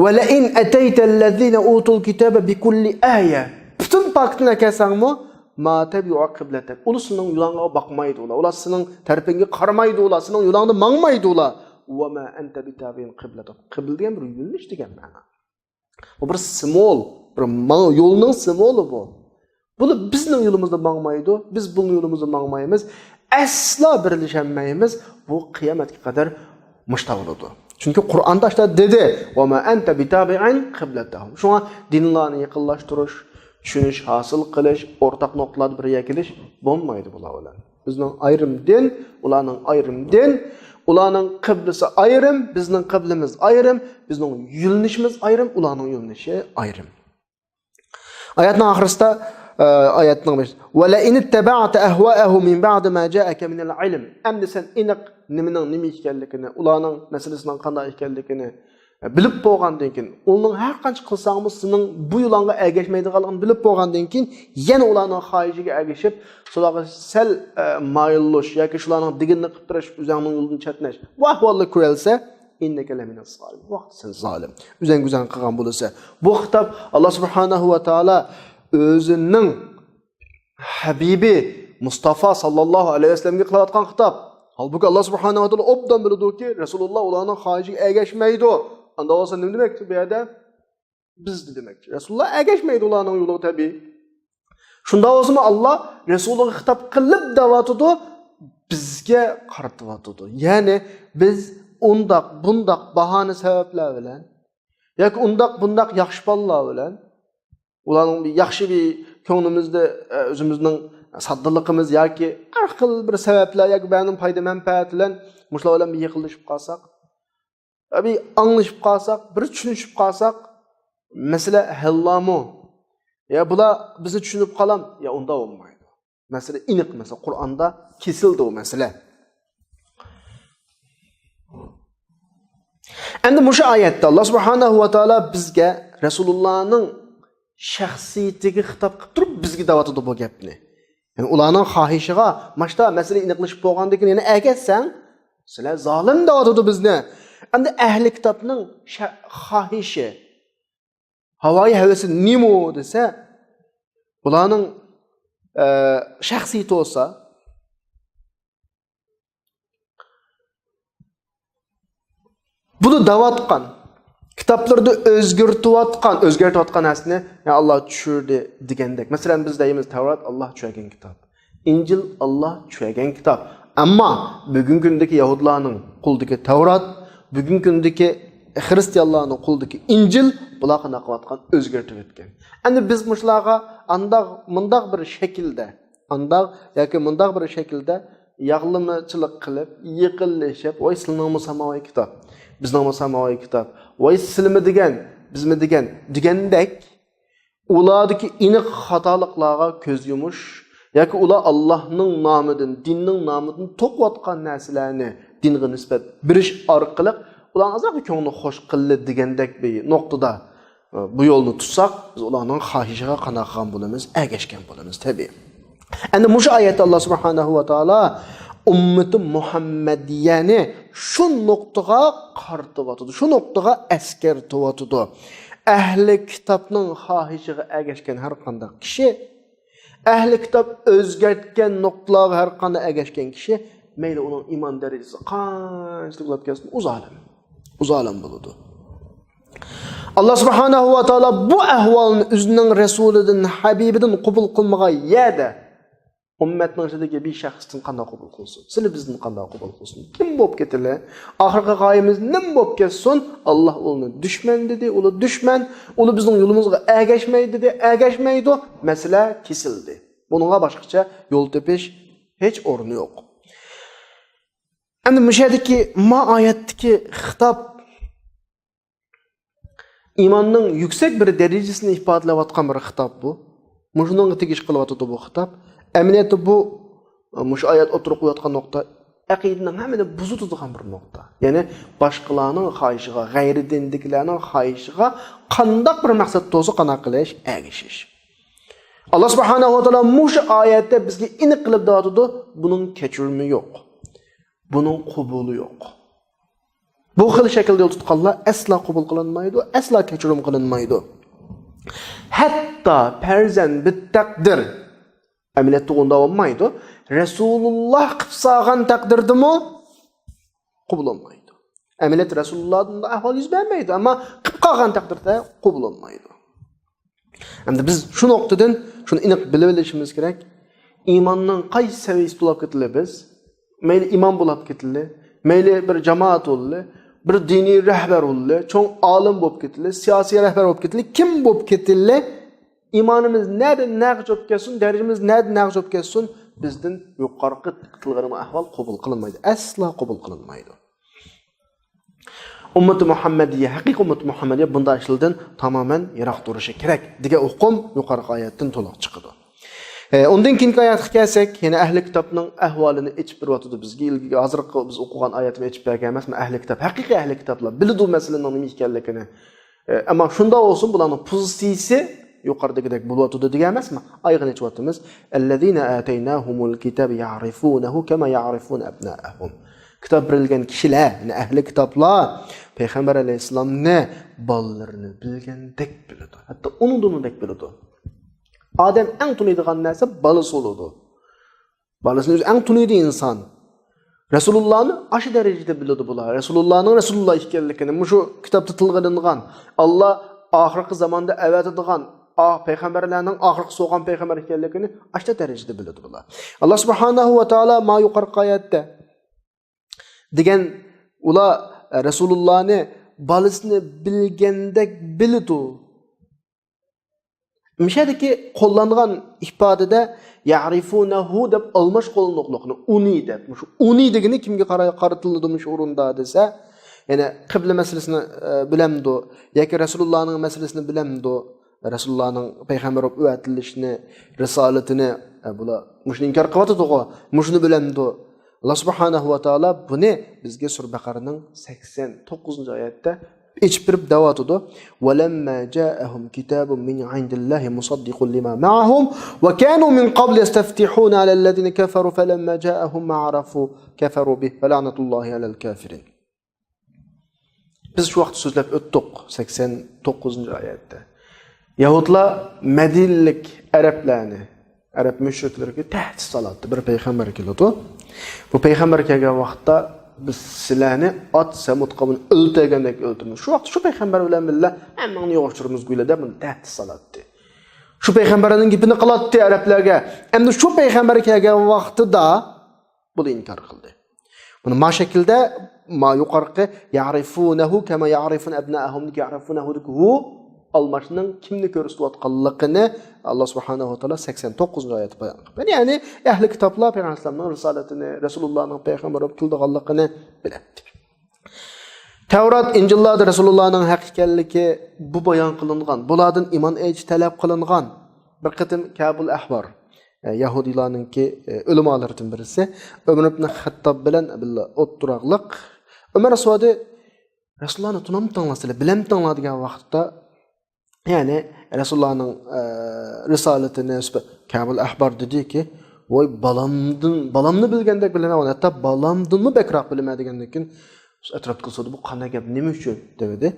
ولئن أتيت الذين أوتوا الكتاب بكل آية، پۈتۈن پاكىتنى ئەكەلسەڭمۇ، ما تبعوا قبلتك، ئۇلار سېنىڭ يولۇڭغا باقمايدۇ، ئۇلار سېنىڭ تەرىپىڭگە قارىمايدۇ، سېنىڭ يولۇڭدا ماڭمايدۇ. وما أنت بتابع قبلتهم، قىبلە دېگەن بىر يۆنىلىش دېگەن مەنا. بۇ بىر سىمۋول، بىر ماڭ-، يولنىڭ سىمۋولى بۇ. بۇلار بىزنىڭ يولىمىزدا ماڭمايدۇ، بىز بۇنىڭ يولىمىزدا ماڭمايمىز، ئەسلا بىرلىشەلمەيمىز. بۇ قىيامەتكە قەدەر مۇشۇنداق بولىدۇ. چۈنكى قۇرئاندا ئاشۇنداق دېدى، وما أنت بتابع قبلتهم. شۇڭا دىنلارنى يېقىنلاشتۇرۇش، چۈشىنىش ھاسىل قىلىش، ئورتاق نۇقتىلاردا بىر يەرگە كېلىش بولمايدۇ بۇلار بىلەن. بىزنىڭ ئايرىم دىن، ئۇلارنىڭ ئايرىم دىن، ئۇلارنىڭ قىبلىسى ئايرىم، بىزنىڭ قىبلىمىز ئايرىم، بىزنىڭ يۆنىلىشىمىز ئايرىم، ئۇلارنىڭ يۆنىلىشى ئايرىم. ئايەتنىڭ ئاخىرىسىدا، ئە، ئايەتنىڭ بېشى، ولئن اتبعت أهواءهم من بعد ما جاءك من العلم. ئەمدى سەن ئېنىق نېمىنىڭ نېمە ئىكەنلىكىنى، ئۇلارنىڭ مەسىلىسىنىڭ قانداق ئىكەنلىكىنى، ئە، بىلىپ بولغاندىن كېيىن، ئۇلارنىڭ ھەر قانچە قىلساڭمۇ سېنىڭ بۇ يولۇڭغا ئەگەشمەيدىغانلىقىنى بىلىپ بولغاندىن كېيىن، يەنە ئۇلارنىڭ خاھىشىگە ئەگىشىپ، شۇلارغا سەل، ئە، مايىللىشىش ياكى شۇلارنىڭ دېگىنىنى قىلىپ بېرىش، ئۆزۈڭنىڭ يولىدىن چەتنەش. بۇ ئەھۋالنى كۆرەلسە، إنك لمن الظالمين. ۋاقىت سەن زالىم. ئۆزۈڭ گۈزەل قىلغان بولىسەن. بۇ خىتاب ئاللا سۇبھانەھۇ ۋە تائالا ئۆزىنىڭ ھەبىبى مۇستافا ساللاللاھۇ ئەلەيھى ۋەسەللەمگە قىلىۋاتقان خىتاب. ھالبۇكى، ئاللا سۇبھانەھۇ ۋە تائالا ئوبدان بىلىدۇكى، رەسۇلۇللا ئۇلارنىڭ خاھىشىگە ئەگەشمەيدۇ. ئاندا بولسا نېمە دېمەكچى بۇ يەردە؟ بىزنى دېمەكچى. رەسۇلۇللا ئەگەشمەيدۇ ئۇلارنىڭ يولىغا تەبىئىي. شۇنداق بولسىمۇ، ئاللا رەسۇلىغا خىتاب قىلىپ دەۋاتىدۇ، بىزگە قارىتىۋاتىدۇ. يەنى بىز ئۇنداق، بۇنداق باھانە سەۋەبلەر بىلەن ياكى ئۇنداق، بۇنداق ياخشى پاللار بىلەن، ئۇلارنىڭ بىر ياخشى بىر كۆڭلىمىزدە، ئە، ئۆزىمىزنىڭ ساددىلىقىمىز ياكى ھەر خىل بىر سەۋەبلەر ياكى بەزى پايدا مەنپەئەت بىلەن مۇشۇلار بىلەن بىر يېقىنلىشىپ قالساق، بىر ئاڭلىشىپ قالساق، بىر چۈشىنىشىپ قالساق، مەسىلە ھەللامۇ؟ يا بۇلار بىزنى چۈشىنىپ قالام؟ يا ئۇنداق بولمايدۇ. مەسىلە ئېنىق، مەسىلە قۇرئاندا كېسىلدى ئۇ مەسىلە. ئەمدى مۇشۇ ئايەتتە ئاللا سۇبھانەھۇ ۋە تائالا بىزگە رەسۇلۇللانىڭ شەخسىيىتىگە خىتاب قىلىپ تۇرۇپ بىزگە دەۋاتىدۇ بۇ گەپنى. يەنى ئۇلارنىڭ خاھىشىغا، ماشتا مەسىلە ئېنىقلىشىپ بولغاندىن كېيىن يەنە ئەگەشسەڭ، سىلەر زالىم دەۋاتىدۇ بىزنى. ئەمدى ئەھلى كىتابنىڭ شە-، خاھىشى، ھاۋايى ھەۋىسى نېمە دېسە، ئۇلارنىڭ، ئە، شەخسىيىتى بولسا، بۇنى دەۋاتقان، كىتابلىرىدا ئۆزگەرتىۋاتقان، ئۆزگەرتىۋاتقان نەرسىنى، يا، ئاللا چۈشۈردى دېگەندەك. مەسىلەن، بىز دەيمىز، تەۋرات ئاللا چۈشۈرگەن كىتاب. ئىنجىل ئاللا چۈشۈرگەن كىتاب. ئەمما بۈگۈنكى كۈندىكى يەھۇدلارنىڭ قولىدىكى تەۋرات، بۈگۈنكى كۈندىكى خىرىستىيانلارنىڭ قولىدىكى ئىنجىل، بۇلار قانداق قىلىۋاتقان؟ ئۆزگەرتىۋەتكەن. ئەمدى بىز مۇشۇلارغا ئانداق، مۇنداق بىر شەكىلدە، ئانداق ياكى مۇنداق بىر شەكىلدە ياغلىمىچىلىق قىلىپ، يېقىنلىشىپ، ۋاي، سىلىنىڭمۇ ساماۋى كىتاب، بىزنىڭمۇ ساماۋى كىتاب، ۋاي، سىلىمۇ دېگەن، بىزمۇ دېگەن، دېگەندەك، ئۇلاردىكى ئېنىق خاتالىقلارغا كۆز يۇمۇش ياكى ئۇلار ئاللاھنىڭ نامىدىن، دىننىڭ نامىدىن توقۇۋاتقان نەرسىلەرنى دىنغا نىسبەت بېرىش ئارقىلىق ئۇلارنىڭ ئازراق كۆڭلىنى خوش قىلدى دېگەندەك بىر نۇقتىدا، ئە، بۇ يولنى تۇتساق، بىز ئۇلارنىڭ خاھىشىغا قانداق قىلغان بولىمىز؟ ئەگەشكەن بولىمىز، تەبىئىي. ئەمدى مۇشۇ ئايەتتە ئاللا سۇبھانەھۇ ۋە تائالا ئۈممىتى مۇھەممەدىيەنى شۇ نۇقتىغا قارىتىۋاتىدۇ، شۇ نۇقتىغا ئەسكەرتىۋاتىدۇ. ئەھلى كىتابنىڭ خاھىشىغا ئەگەشكەن ھەر قانداق كىشى، ئەھلى كىتاب ئۆزگەرتكەن نۇقتىلارغا ھەر قانداق ئەگەشكەن كىشى، مەيلى ئۇنىڭ ئىمان دەرىجىسى قانچىلىك بولۇپ كەتسۇن، ئۇ زالىم. ئۇ زالىم بولىدۇ. ئاللا سۇبھانەھۇ ۋە تائالا بۇ ئەھۋالنى ئۆزىنىڭ رەسۇلىدىن، ھەبىبىدىن قوبۇل قىلمىغان يەردە، ئۈممەتنىڭ ئىچىدىكى بىر شەخستىن قانداق قوبۇل قىلسۇن؟ سىلى بىزدىن قانداق قوبۇل قىلسۇن؟ كىم بولۇپ كېتىلى؟ ئاخىرقى غايىمىز نېمە بولۇپ كەتسۇن؟ ئاللا ئۇنى دۈشمەن دېدى، ئۇلار دۈشمەن، ئۇلار بىزنىڭ يولىمىزغا ئەگەشمەيدۇ دېدى، ئەگەشمەيدۇ، مەسىلە كېسىلدى. بۇنىڭغا باشقىچە يول تېپىش ھېچ ئورنى يوق. ئەمدى مۇشۇ يەردىكى ما ئايەتتىكى خىتاب ئىماننىڭ يۈكسەك بىر دەرىجىسىنى ئىپادىلەۋاتقان بىر خىتاب بۇ. مۇشۇنىڭغا تېگىش قىلىۋاتىدۇ بۇ خىتاب. ئەمەلىيەتتە بۇ، مۇشۇ ئايەت ئوتتۇرىغا قويۇۋاتقان نۇقتا ئەقىدىنىڭ ھەممىنى بۇزۇۋېتىدىغان بىر نۇقتا. يەنى باشقىلارنىڭ خاھىشىغا، غەيرىي دىندىكىلەرنىڭ خاھىشىغا قانداق بىر مەقسەت تۇرسا قانداق قىلىش، ئەگىشىش. ئاللا سۇبھانەھۇ ۋە تائالا مۇشۇ ئايەتتە بىزگە ئېنىق قىلىپ دەۋاتىدۇ، بۇنىڭ كەچۈرۈمى يوق. بۇنىڭ قوبۇلى يوق. بۇ خىل شەكىلدە يول تۇتقانلار ئەسلا قوبۇل قىلىنمايدۇ، ئەسلا كەچۈرۈم قىلىنمايدۇ. ھەتتا پەرزەن بىتەقدىر، ئەمەلىيەتتە ئۇنداق بولمايدۇ. رەسۇلۇللا قىلىپ سالغان تەقدىردىمۇ قوبۇل بولمايدۇ. ئەمەلىيەتتە رەسۇلۇللادىن ئۇنداق ئەھۋال يۈز بەرمەيدۇ، ئەمما قىلىپ قالغان تەقدىردە قوبۇل بولمايدۇ. ئەمدى بىز شۇ نۇقتىدىن شۇنى ئېنىق بىلىۋېلىشىمىز كېرەك. ئىماننىڭ قايسى سەۋىيەسىدە بولاپ كېتىلى بىز؟ مەيلى ئىمام بولاپ كېتىلى، مەيلى بىر جامائەت بولىلى، بىر دىنىي رەھبەر بولىلى، چوڭ ئالىم بولۇپ كېتىلى، سىياسىي رەھبەر بولۇپ كېتىلى، كىم بولۇپ كېتىلى، ئىمانىمىز نەدىن نەگە چۈشۈپ كەتسۇن، دەرىجىمىز نەدىن نەگە چۈشۈپ كەتسۇن، بىزدىن يۇقىرىقى تىلغا ئەھۋال قوبۇل قىلىنمايدۇ. ئەسلا قوبۇل قىلىنمايدۇ. ئۈممىتى مۇھەممەدىيە، ھەقىقىي ئۈممىتى مۇھەممەدىيە بۇنداق ئىشلاردىن تامامەن يىراق تۇرۇشى كېرەك دېگەن ئۇقۇم يۇقىرىقى ئايەتتىن تولۇق چىقىدۇ. ئە، ئۇندىن كېيىنكى ئايەتكە كەلسەك، يەنە ئەھلى كىتابنىڭ ئەھۋالىنى ئېچىپ بېرىۋاتىدۇ بىزگە. ئىلگىرى ھازىرقى بىز ئوقۇغان ئايەتنى ئېچىپ بەرگەن ئەمەسمۇ؟ ئەھلى كىتاب، ھەقىقىي ئەھلى كىتابلار بىلىدۇ مەسىلىنىڭ نېمە ئىكەنلىكىنى. ئە، ئەمما شۇنداق بولسۇن، بۇلارنىڭ پوزىتسىيىسى يۇقىرىدىكىدەك بولۇۋاتىدۇ دېگەن ئەمەسمۇ؟ ئايىغىنى ئېچىۋاتىمىز. الذين آتيناهم الكتاب يعرفونه كما يعرفون أبناءهم. كىتاب بېرىلگەن كىشىلەر، يەنى ئەھلى كىتابلار پەيغەمبەر ئەلەيھىسسالامنى بالىلىرىنى بىلگەندەك بىلىدۇ. ھەتتا ئۇنىڭدىنمۇ بەك بىلىدۇ. ئادەم ئەڭ تونۇيدىغان نەرسە بالىسى بولىدۇ. بالىسىنى ئۆزى ئەڭ تونۇيدۇ ئىنسان. رەسۇلۇللانى ئاشۇ دەرىجىدە بىلىدۇ بۇلار. رەسۇلۇللانىڭ رەسۇلۇللا ئىكەنلىكىنى، مۇشۇ كىتابتا تىلغا ئېلىنغان، ئاللا ئاخىرقى زاماندا ئەۋەتىدىغان ئا-، پەيغەمبەرلەرنىڭ ئاخىرقىسى بولغان پەيغەمبەر ئىكەنلىكىنى ئاشۇ دەرىجىدە بىلىدۇ بۇلار. ئاللا سۇبھانەھۇ ۋە تائالا ما يۇقىرىقى ئايەتتە دېگەن، ئۇلار، ئە، رەسۇلۇللانى بالىسىنى بىلگەندەك بىلىدۇ. مۇشۇ يەردىكى قوللانغان ئىپادىدە يەرىفۇنەھۇ دەپ ئالماش قوللىنىقلىقنى، ئۇنى دەپ، مۇشۇ ئۇنى دېگىنى كىمگە قارا-، قارىتىلىدۇ مۇشۇ ئورۇندا دېسە، يەنە قىبلە مەسىلىسىنى، ئە، بىلەمدۇ ياكى رەسۇلۇللانىڭ مەسىلىسىنى بىلەمدۇ؟ رەسۇلۇللانىڭ پەيغەمبەر بولۇپ ئەۋەتىلىشىنى، رىسالىتىنى، ئە، بۇلار مۇشۇنى ئىنكار قىلىۋاتىدىغۇ، مۇشۇنى بىلەمدۇ؟ ئاللا سۇبھانەھۇ ۋە تائالا بۇنى بىزگە سۈرە بەقەرىنىڭ سەكسەن توققۇزىنچى ئايەتتە ئېچىپ بېرىپ دەۋاتىدۇ. ولما جاءهم كتاب من عند الله مصدق لما معهم وكانوا من قبل يستفتحون على الذين كفروا فلما جاءهم ما عرفوا كفروا به فلعنة الله على الكافرين. بىز شۇ ۋاقىتتا سۆزلەپ ئۆتتۇق، سەكسەن توققۇزىنچى ئايەتتە. يەھۇدلار مەدىنىلىك ئەرەبلەرنى، ئەرەب مۇشرىكلىرىگە تەھدىت سالاتتى. بىر پەيغەمبەر كېلىدۇ. بۇ پەيغەمبەر كەلگەن ۋاقىتتا بىز سىلەرنى ئاد سەمۇد قەۋمىنى ئۆلتۈرگەندەك ئۆلتۈرىمىز. شۇ ۋاقىتتا شۇ پەيغەمبەر بىلەن بىللە ھەممىڭنى يوق چۈشۈرىمىز گۇيلا دەپ ئۇنى تەھدىت سالاتتى. شۇ پەيغەمبەرنىڭ گېپىنى قىلاتتى ئەرەبلەرگە. ئەمدى شۇ پەيغەمبەر كەلگەن ۋاقتىدا بۇنى ئىنكار قىلدى. بۇنى ما شەكىلدە، ما يۇقارقى يەرىفۇنەھۇ كەما يەرىفۇن ئەبنائەھۇم دىكى يەرىفۇنەھۇ دىكى ھۇ ئالماشنىڭ كىمنى كۆرسىتىۋاتقانلىقىنى ئاللا سۇبھانەھۇ ۋە تائالا سەكسەن توققۇزىنچى ئايەتتە بايان قىلغان. يەنى ئەھلى كىتابلار پەيغەمبەر ئەلەيھىسسالامنىڭ رىسالىتىنى، رەسۇلۇللانىڭ پەيغەمبەر بولۇپ كېلىدىغانلىقىنى بىلەتتى. تەۋرات، ئىنجىللاردا رەسۇلۇللانىڭ ھەق ئىكەنلىكى بۇ بايان قىلىنغان، بۇلاردىن ئىمان ئېيتىش تەلەپ قىلىنغان. بىر قېتىم كەبۇل ئەھبار، ئە، يەھۇدىيلارنىڭكى، ئە، ئۆلىمالىرىدىن بىرسى، ئۆمەر ئىبن خەتتاب بىلەن بىللە ئولتۇراقلىق. ئۆمەر سورىدى، رەسۇلۇللانى تونۇمتىڭلار سىلەر، بىلەمتىڭلار دېگەن ۋاقىتتا، يەنى رەسۇلۇللانىڭ، ئە، رىسالىتىنى، كەبۇل ئەھبار دېدىكى، ۋاي بالامدىن، بالامنى بىلگەندەك بىلىمەن، ھەتتا بالامدىنمۇ بەكرەك بىلىمەن دېگەندىن كېيىن، ئەتراپتىكى سورىدى، بۇ قانداق گەپ، نېمە ئۈچۈن؟ دېدى.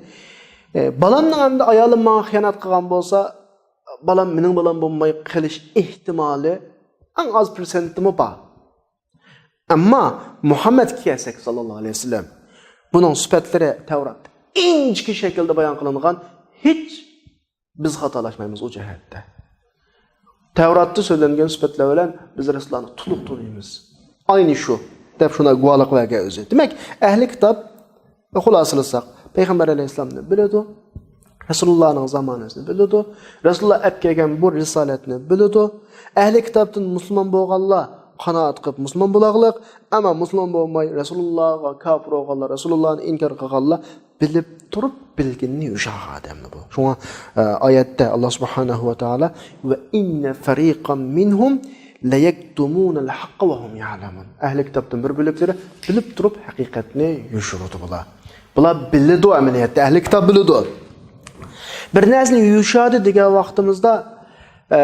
ئە، بالامنىڭ ئەمدى ئايالىم ماڭا خىيانەت قىلغان بولسا، بالام مېنىڭ بالام بولماي قېلىش ئېھتىمالى ئەڭ ئاز پىرسەنتىمۇ بار. ئەمما مۇھەممەدكە كەلسەك، ساللاللاھۇ ئەلەيھى ۋەسەللەم، بۇنىڭ سۈپەتلىرى تەۋراتتا ئىنچىكە شەكىلدە بايان قىلىنغان، ھېچ بىز خاتالاشمايمىز ئۇ جەھەتتە. تەۋراتتا سۆزلەنگەن سۈپەتلەر بىلەن بىز رەسۇلۇللانى تولۇق تونۇيمىز. ئاينى شۇ، دەپ شۇنداق گۇۋاھلىق بەرگەن ئۆزى. دېمەك، ئەھلى كىتاب، خۇلاسىلىساق، پەيغەمبەر ئەلەيھىسسالامنى بىلىدۇ، رەسۇلۇللانىڭ زامانىسىنى بىلىدۇ، رەسۇلۇللا ئەپ كەلگەن بۇ رىسالەتنى بىلىدۇ. ئەھلى كىتابتىن مۇسۇلمان بولغانلار قانائەت قىلىپ مۇسۇلمان بولاغلىق، ئەمما مۇسۇلمان بولماي رەسۇلۇللاغا كاپىر بولغانلار، رەسۇلۇللانى ئىنكار قىلغانلار بىلىپ تۇرۇپ بىلگىنىنى يوشۇرغان ئادەملەر بۇ. شۇڭا، ئە، ئايەتتە ئاللا سۇبھانەھۇ ۋە تائالا، «ۋە ئىننە فەرىقەن مىنھۇم لەيەكتۇمۇنەل ھەققە ۋە ھۇم يەئلەمۇن.» ئەھلى كىتابتىن بىر بۆلەكلىرى بىلىپ تۇرۇپ ھەقىقەتنى يوشۇرىدۇ بۇلار. بۇلار بىلىدۇ ئەمەلىيەتتە، ئەھلى كىتاب بىلىدۇ. بىر نەرسىنى يوشۇرىدۇ دېگەن ۋاقتىمىزدا، ئە،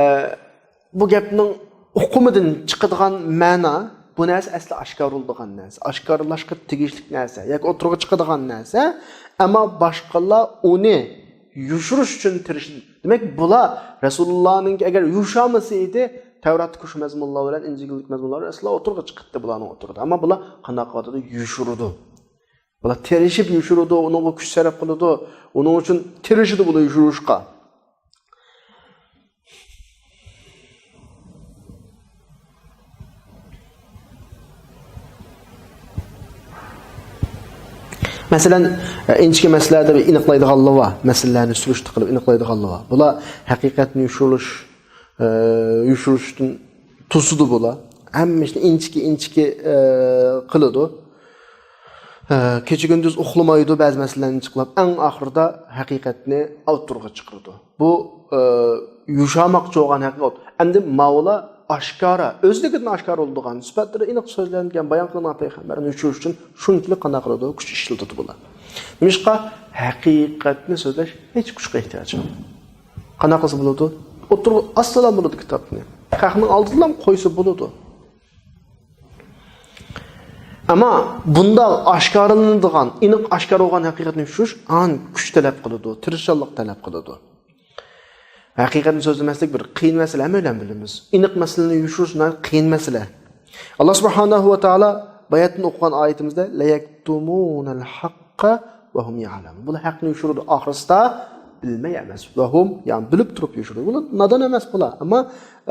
بۇ گەپنىڭ ئۇقۇمىدىن چىقىدىغان مەنا، بۇ نەرسە ئەسلى ئاشكارىلىدىغان نەرسە، ئاشكارىلاشقا تېگىشلىك نەرسە ياكى ئوتتۇرىغا چىقىدىغان نەرسە، ئەمما باشقىلار ئۇنى يوشۇرۇش ئۈچۈن تىرىشىدۇ. دېمەك، بۇلار رەسۇلۇللانىڭكى ئەگەر يوشۇرمىسا ئىدى، تەۋراتتىكى شۇ مەزمۇنلار بىلەن، ئىنجىلدىكى مەزمۇنلار بىلەن رەسۇلۇللا ئوتتۇرىغا چىقىتتى بۇلارنىڭ ئوتتۇرىدا. ئەمما بۇلار قانداق قىلىۋاتىدۇ؟ يوشۇرىدۇ. بۇلار تىرىشىپ يوشۇرىدۇ، ئۇنىڭغا كۈچ سەرپ قىلىدۇ، ئۇنىڭ ئۈچۈن تىرىشىدۇ بۇلار يوشۇرۇشقا. مەسىلەن، ئىنچىكە مەسىلىلەردە بىر ئېنىقلايدىغانلار بار، مەسىلىلەرنى سۈرۈشتە قىلىپ ئېنىقلايدىغانلار بار. بۇلار ھەقىقەتنى يوشۇرۇش، ئە، يوشۇرۇشتىن توسىدۇ بۇلار. ھەممە ئىشنى ئىنچىكە، ئىنچىكە، ئە، قىلىدۇ. ئە، كېچە-كۈندۈز ئۇخلىمايدۇ، بەزى مەسىلىلەرنى ئېنىقلاپ، ئەڭ ئاخىرىدا ھەقىقەتنى ئوتتۇرىغا چىقىرىدۇ. بۇ، ئە، يوشۇرماقچى بولغان ھەقىقەت. ئەمدى ماۋۇلار ئاشكارا، ئۆزلۈكىدىن ئاشكارا بولىدىغان، سۈپەتلىرى ئېنىق سۆزلەنگەن، بايان قىلىنغان پەيغەمبەرنى يوشۇرۇش ئۈچۈن شۇنچىلىك قانداق قىلىدۇ؟ كۈچ ئىشلىتىدۇ بۇلار. نېمىشقا؟ ھەقىقەتنى سۆزلەش ھېچ كۈچكە ئېھتىياجى يوق. قانداق قىلسا بولىدۇ؟ ئوتتۇرىغا ئاسسىلا بولىدۇ كىتابنى. خەقنىڭ ئالدىدىلا قويسا بولىدۇ. ئەمما بۇنداق ئاشكارىلىنىدىغان، ئېنىق ئاشكارا بولغان ھەقىقەتنى يوشۇرۇش ئان كۈچ تەلەپ قىلىدۇ، تىرىشچانلىق تەلەپ قىلىدۇ. ھەقىقەتنى سۆزلىمەسلىك بىر قىيىن مەسىلە، ھەممەيلەن بىلىمىز. ئېنىق مەسىلىنى يوشۇرۇش ناھايىتى قىيىن مەسىلە. ئاللا سۇبھانەھۇ ۋە تائالا باياتتىن ئوقۇغان ئايىتىمىزدە، لەيەكتۇمۇنەل ھەققە ۋە ھۇم يەئلەمۇن. بۇلار ھەقنى يوشۇرىدۇ، ئاخىرسىدا بىلمەي ئەمەس. ۋە ھۇم، يەنى بىلىپ تۇرۇپ يوشۇرىدۇ. بۇلار نادان ئەمەس بۇلار. ئەمما،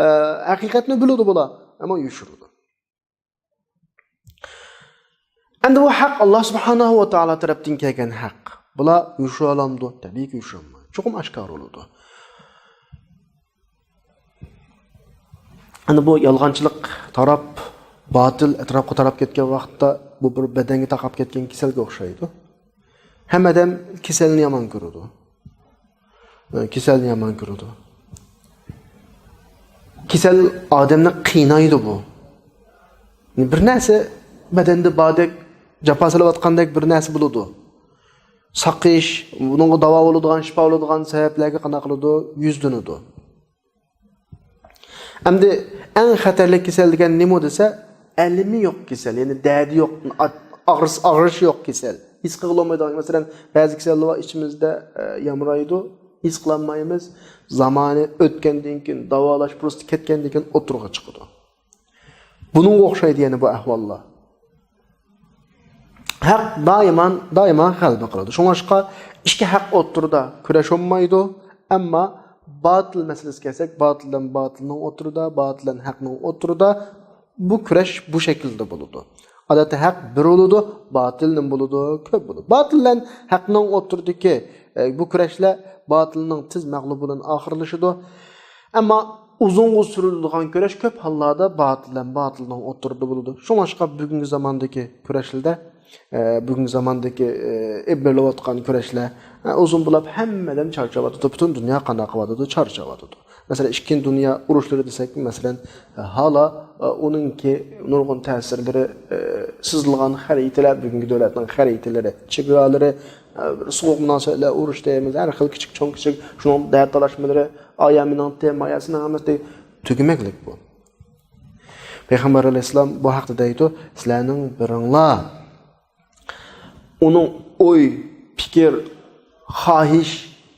ئە، ھەقىقەتنى بىلىدۇ بۇلار. ئەمما يوشۇرىدۇ. ئەمدى بۇ ھەق ئاللا سۇبھانەھۇ ۋە تائالا تەرەپتىن كەلگەن ھەق. بۇلار يوشۇرالامدۇ؟ تەبىئىيكى يوشۇرالمايدۇ. چوقۇم ئاشكارا بولىدۇ. ئەنە بۇ يالغانچىلىق تاراپ، باتىل ئەتراپقا تاراپ كەتكەن ۋاقىتتا بۇ بىر بەدەنگە تاقاپ كەتكەن كېسەلگە ئوخشايدۇ. ھەممە ئادەم كېسەلنى يامان كۆرىدۇ. كېسەلنى يامان كۆرىدۇ. كېسەل ئادەمنى قىينايدۇ بۇ. بىر نەرسە بەدەندە باردەك، جاپا سېلىۋاتقاندەك بىر نەرسە بولىدۇ. ساقىيىش، بۇنىڭغا داۋا بولىدىغان، شىپا بولىدىغان سەۋەبلەرگە قانداق قىلىدۇ؟ يۈزلىنىدۇ. ئەمدى ئەڭ خەتەرلىك كېسەل دېگەن نېمە دېسە، ئەلىمى يوق كېسەل، يەنى دەردى يوق، ئاغرىس-، ئاغرىشى يوق كېسەل. ھېس قىلغىلى بولمايدىغان، مەسىلەن، بەزى كېسەللەر بار ئىچىمىزدە، ئە، يامرايدۇ، ھېس قىلالمايمىز. زامانى ئۆتكەندىن كېيىن، داۋالاش پۇرسىتى كەتكەندىن كېيىن ئوتتۇرىغا چىقىدۇ. بۇنىڭغا ئوخشايدۇ يەنە بۇ ئەھۋاللار. ھەق دائىما، دائىما غەلىبە قىلىدۇ. شۇڭلاشقا ئىككى ھەق ئوتتۇرىدا كۈرەش بولمايدۇ. ئەمما باتىل مەسىلىسىگە كەلسەك، باتىل بىلەن باتىلنىڭ ئوتتۇرىدا، باتىل بىلەن ھەقنىڭ ئوتتۇرىدا بۇ كۈرەش بۇ شەكىلدە بولىدۇ. ئادەتتە ھەق بىر بولىدۇ، باتىل نېمە بولىدۇ؟ كۆپ بولىدۇ. باتىل بىلەن ھەقنىڭ ئوتتۇرىدىكى، ئە، بۇ كۈرەشلەر باتىلنىڭ تېز مەغلۇپ بولۇشى بىلەن ئاخىرلىشىدۇ. ئەمما ئۇزۇنغا سۈرۈلىدىغان كۈرەش كۆپ ھاللاردا باتىل بىلەن باتىلنىڭ ئوتتۇرىدا بولىدۇ. شۇڭلاشقا بۈگۈنكى زاماندىكى كۈرەشلەردە، ئە، بۈگۈنكى زاماندىكى، ئە، ئېلىپ بېرىلىۋاتقان كۈرەشلەر، ئە، ئۇزۇن بولاپ ھەممە ئادەم چارچاۋاتىدۇ. پۈتۈن دۇنيا قانداق قىلىۋاتىدۇ؟ چارچاۋاتىدۇ. مەسىلەن، ئىككىنچى دۇنيا ئۇرۇشلىرى دېسەك، مەسىلەن، ھالا، ئۇنىڭكى نۇرغۇن تەسىرلىرى، سىزىلغان خەرىتىلەر، بۈگۈنكى دۆلەتنىڭ خەرىتىلىرى، چېگرالىرى، بىر سوغۇق مۇناسىۋەتلەر، ئۇرۇش دەيمىز، ھەر خىل كىچىك، چوڭ، كىچىك، شۇنىڭ دەرد تالاشمىلىرى، ئايامىنىڭ تېما، ياسىنىڭ ھەممىسى تۈگىمەكلىك بۇ. پەيغەمبەر ئەلەيھىسسالام بۇ ھەقتە دەيدۇ، سىلەرنىڭ بىرىڭلار ئۇنىڭ ئوي، پىكىر، خاھىش،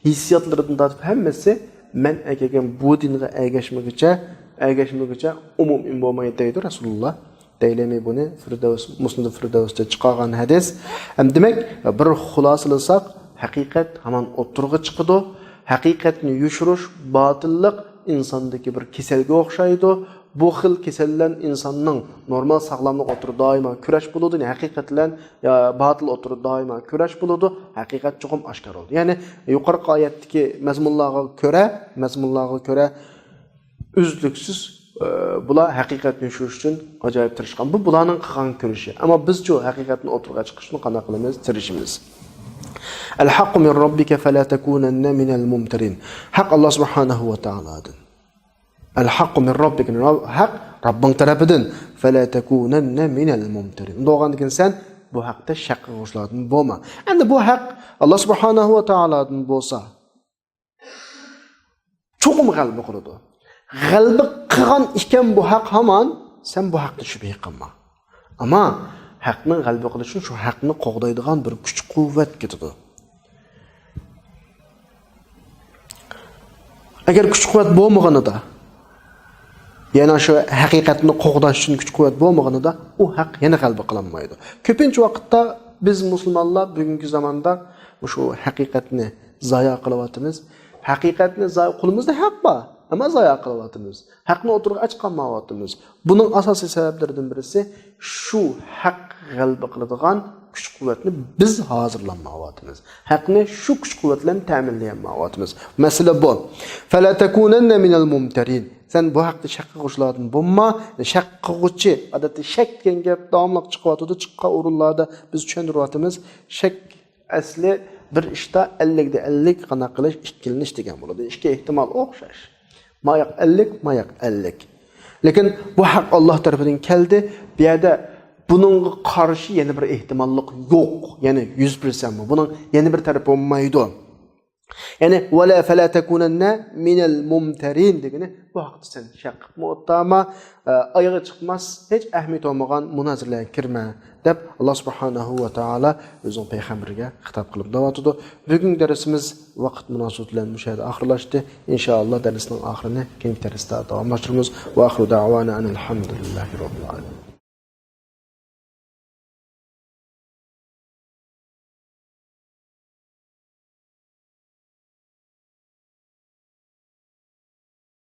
ھېسسىياتلىرىدىن تارتىپ ھەممىسى مەن ئەكەلگەن بۇ دىنغا ئەگەشمىگۈچە، ئەگەشمىگۈچە ئومۇمئىن بولمايدۇ دەيدۇ رەسۇلۇللا. دەيلىمى بۇنى فىردەۋس، مۇسنىدۇ فىردەۋستا چىقارغان ھەدىس. ھەم دېمەك، بىر خۇلاسىلىساق، ھەقىقەت ھامان ئوتتۇرىغا چىقىدۇ. ھەقىقەتنى يوشۇرۇش، باتىللىق ئىنساندىكى بىر كېسەلگە ئوخشايدۇ. بۇ خىل كېسەللەر ئىنساننىڭ نورمال ساغلاملىق ئوتتۇرىدا دائىما كۈرەش بولىدۇ. يەنى ھەقىقەت بىلەن، يا، باتىل ئوتتۇرىدا دائىما كۈرەش بولىدۇ. ھەقىقەت چوقۇم ئاشكارا بولىدۇ. يەنى يۇقىرىقى ئايەتتىكى مەزمۇنلارغا كۆرە، مەزمۇنلارغا كۆرە ئۈزلۈكسىز، ئە، بۇلار ھەقىقەتنى يوشۇرۇش ئۈچۈن ئاجايىپ تىرىشقان. بۇ بۇلارنىڭ قىلغان كۈرىشى. ئەمما بىزچۇ ھەقىقەتنى ئوتتۇرىغا چىقىش ئۈچۈن قانداق قىلىمىز؟ تىرىشىمىز. الحق من ربك فلا تكونن من الممترين. ھەق ئاللا سۇبھانەھۇ ۋە تائالادىن. الحق من ربك، ھەق رەببىڭ تەرىپىدىن. فلا تكونن من الممترين. بولغاندىكىن سەن بۇ ھەقتە شەك قىلغۇچىلاردىن بولما. ئەمدى بۇ ھەق ئاللا سۇبھانەھۇ ۋە تائالادىن بولسا، چوقۇم غەلىبە قىلىدۇ. غەلىبە قىلغان ئىكەن بۇ ھەق ھامان، سەن بۇ ھەقتە شۈبھە قىلما. ئەمما ھەقنىڭ غەلىبە قىلىشى ئۈچۈن شۇ ھەقنى قوغدايدىغان بىر كۈچ-قۇۋۋەت كېتىدۇ. ئەگەر كۈچ-قۇۋۋەت بولمىغىنىدا، يەنى شۇ ھەقىقەتنى قوغداش ئۈچۈن كۈچ-قۇۋۋەت بولمىغىنىدا، ئۇ ھەق يەنە غەلىبە قىلالمايدۇ. كۆپىنچە ۋاقىتتا بىز مۇسۇلمانلار بۈگۈنكى زاماندا مۇشۇ ھەقىقەتنى زايا قىلىۋاتىمىز. ھەقىقەتنى زايا، قولىمىزدا ھەق بار، ئەمما زايا قىلىۋاتىمىز. ھەقنى ئوتتۇرىغا چىقارمايۋاتىمىز. بۇنىڭ ئاساسىي سەۋەبلىرىدىن بىرسى، شۇ ھەق غەلىبە قىلىدىغان كۈچ-قۇۋۋەتنى بىز ھازىرلانمايۋاتىمىز. ھەقنى شۇ كۈچ-قۇۋۋەت بىلەن تەمىنلىيەلمەيۋاتىمىز. مەسىلە بۇ. فلا تكونن من الممترين. سەن بۇ ھەقتە شەك قىلغۇچىلاردىن بولما. شەك قىلغۇچى، ئادەتتە شەك دېگەن گەپ داۋاملىق چىقىۋاتىدۇ، چىققان ئورۇنلاردا بىز چۈشەندۈرۈۋاتىمىز. شەك ئەسلى بىر ئىشتا ئەللىكتە ئەللىك قانداق قىلىش، ئىككىلىنىش دېگەن بولىدۇ. ئىككى ئېھتىمال ئوخشاش. ماياق ئەللىك، ماياق ئەللىك. لېكىن بۇ ھەق ئاللا تەرىپىدىن كەلدى. بۇ يەردە بۇنىڭغا قارشى يەنە بىر ئېھتىماللىق يوق. يەنى يۈز پىرسەنت بۇ. بۇنىڭ يەنە بىر تەرىپى بولمايدۇ. يەنى، ولا فلا تكونن من الممترين دېگىنى، بۇ ھەقتە سەن شەك قىلىپمۇ ئولتۇرما، ئە، ئايىغى چىقماس، ھېچ ئەھمىيىتى بولمىغان مۇنازىرىلەرگە كىرمە، دەپ، ئاللا سۇبھانەھۇ ۋە تائالا ئۆزىنىڭ پەيغەمبىرىگە خىتاب قىلىپ دەۋاتىدۇ. بۈگۈنكى دەرسىمىز ۋاقىت مۇناسىۋىتى بىلەن مۇشۇ يەردە ئاخىرلاشتى. ئىنشائاللا، دەرسنىڭ ئاخىرىنى كېيىنكى دەرستە داۋاملاشتۇرىمىز. وآخر دعوانا أن الحمد لله رب العالمين.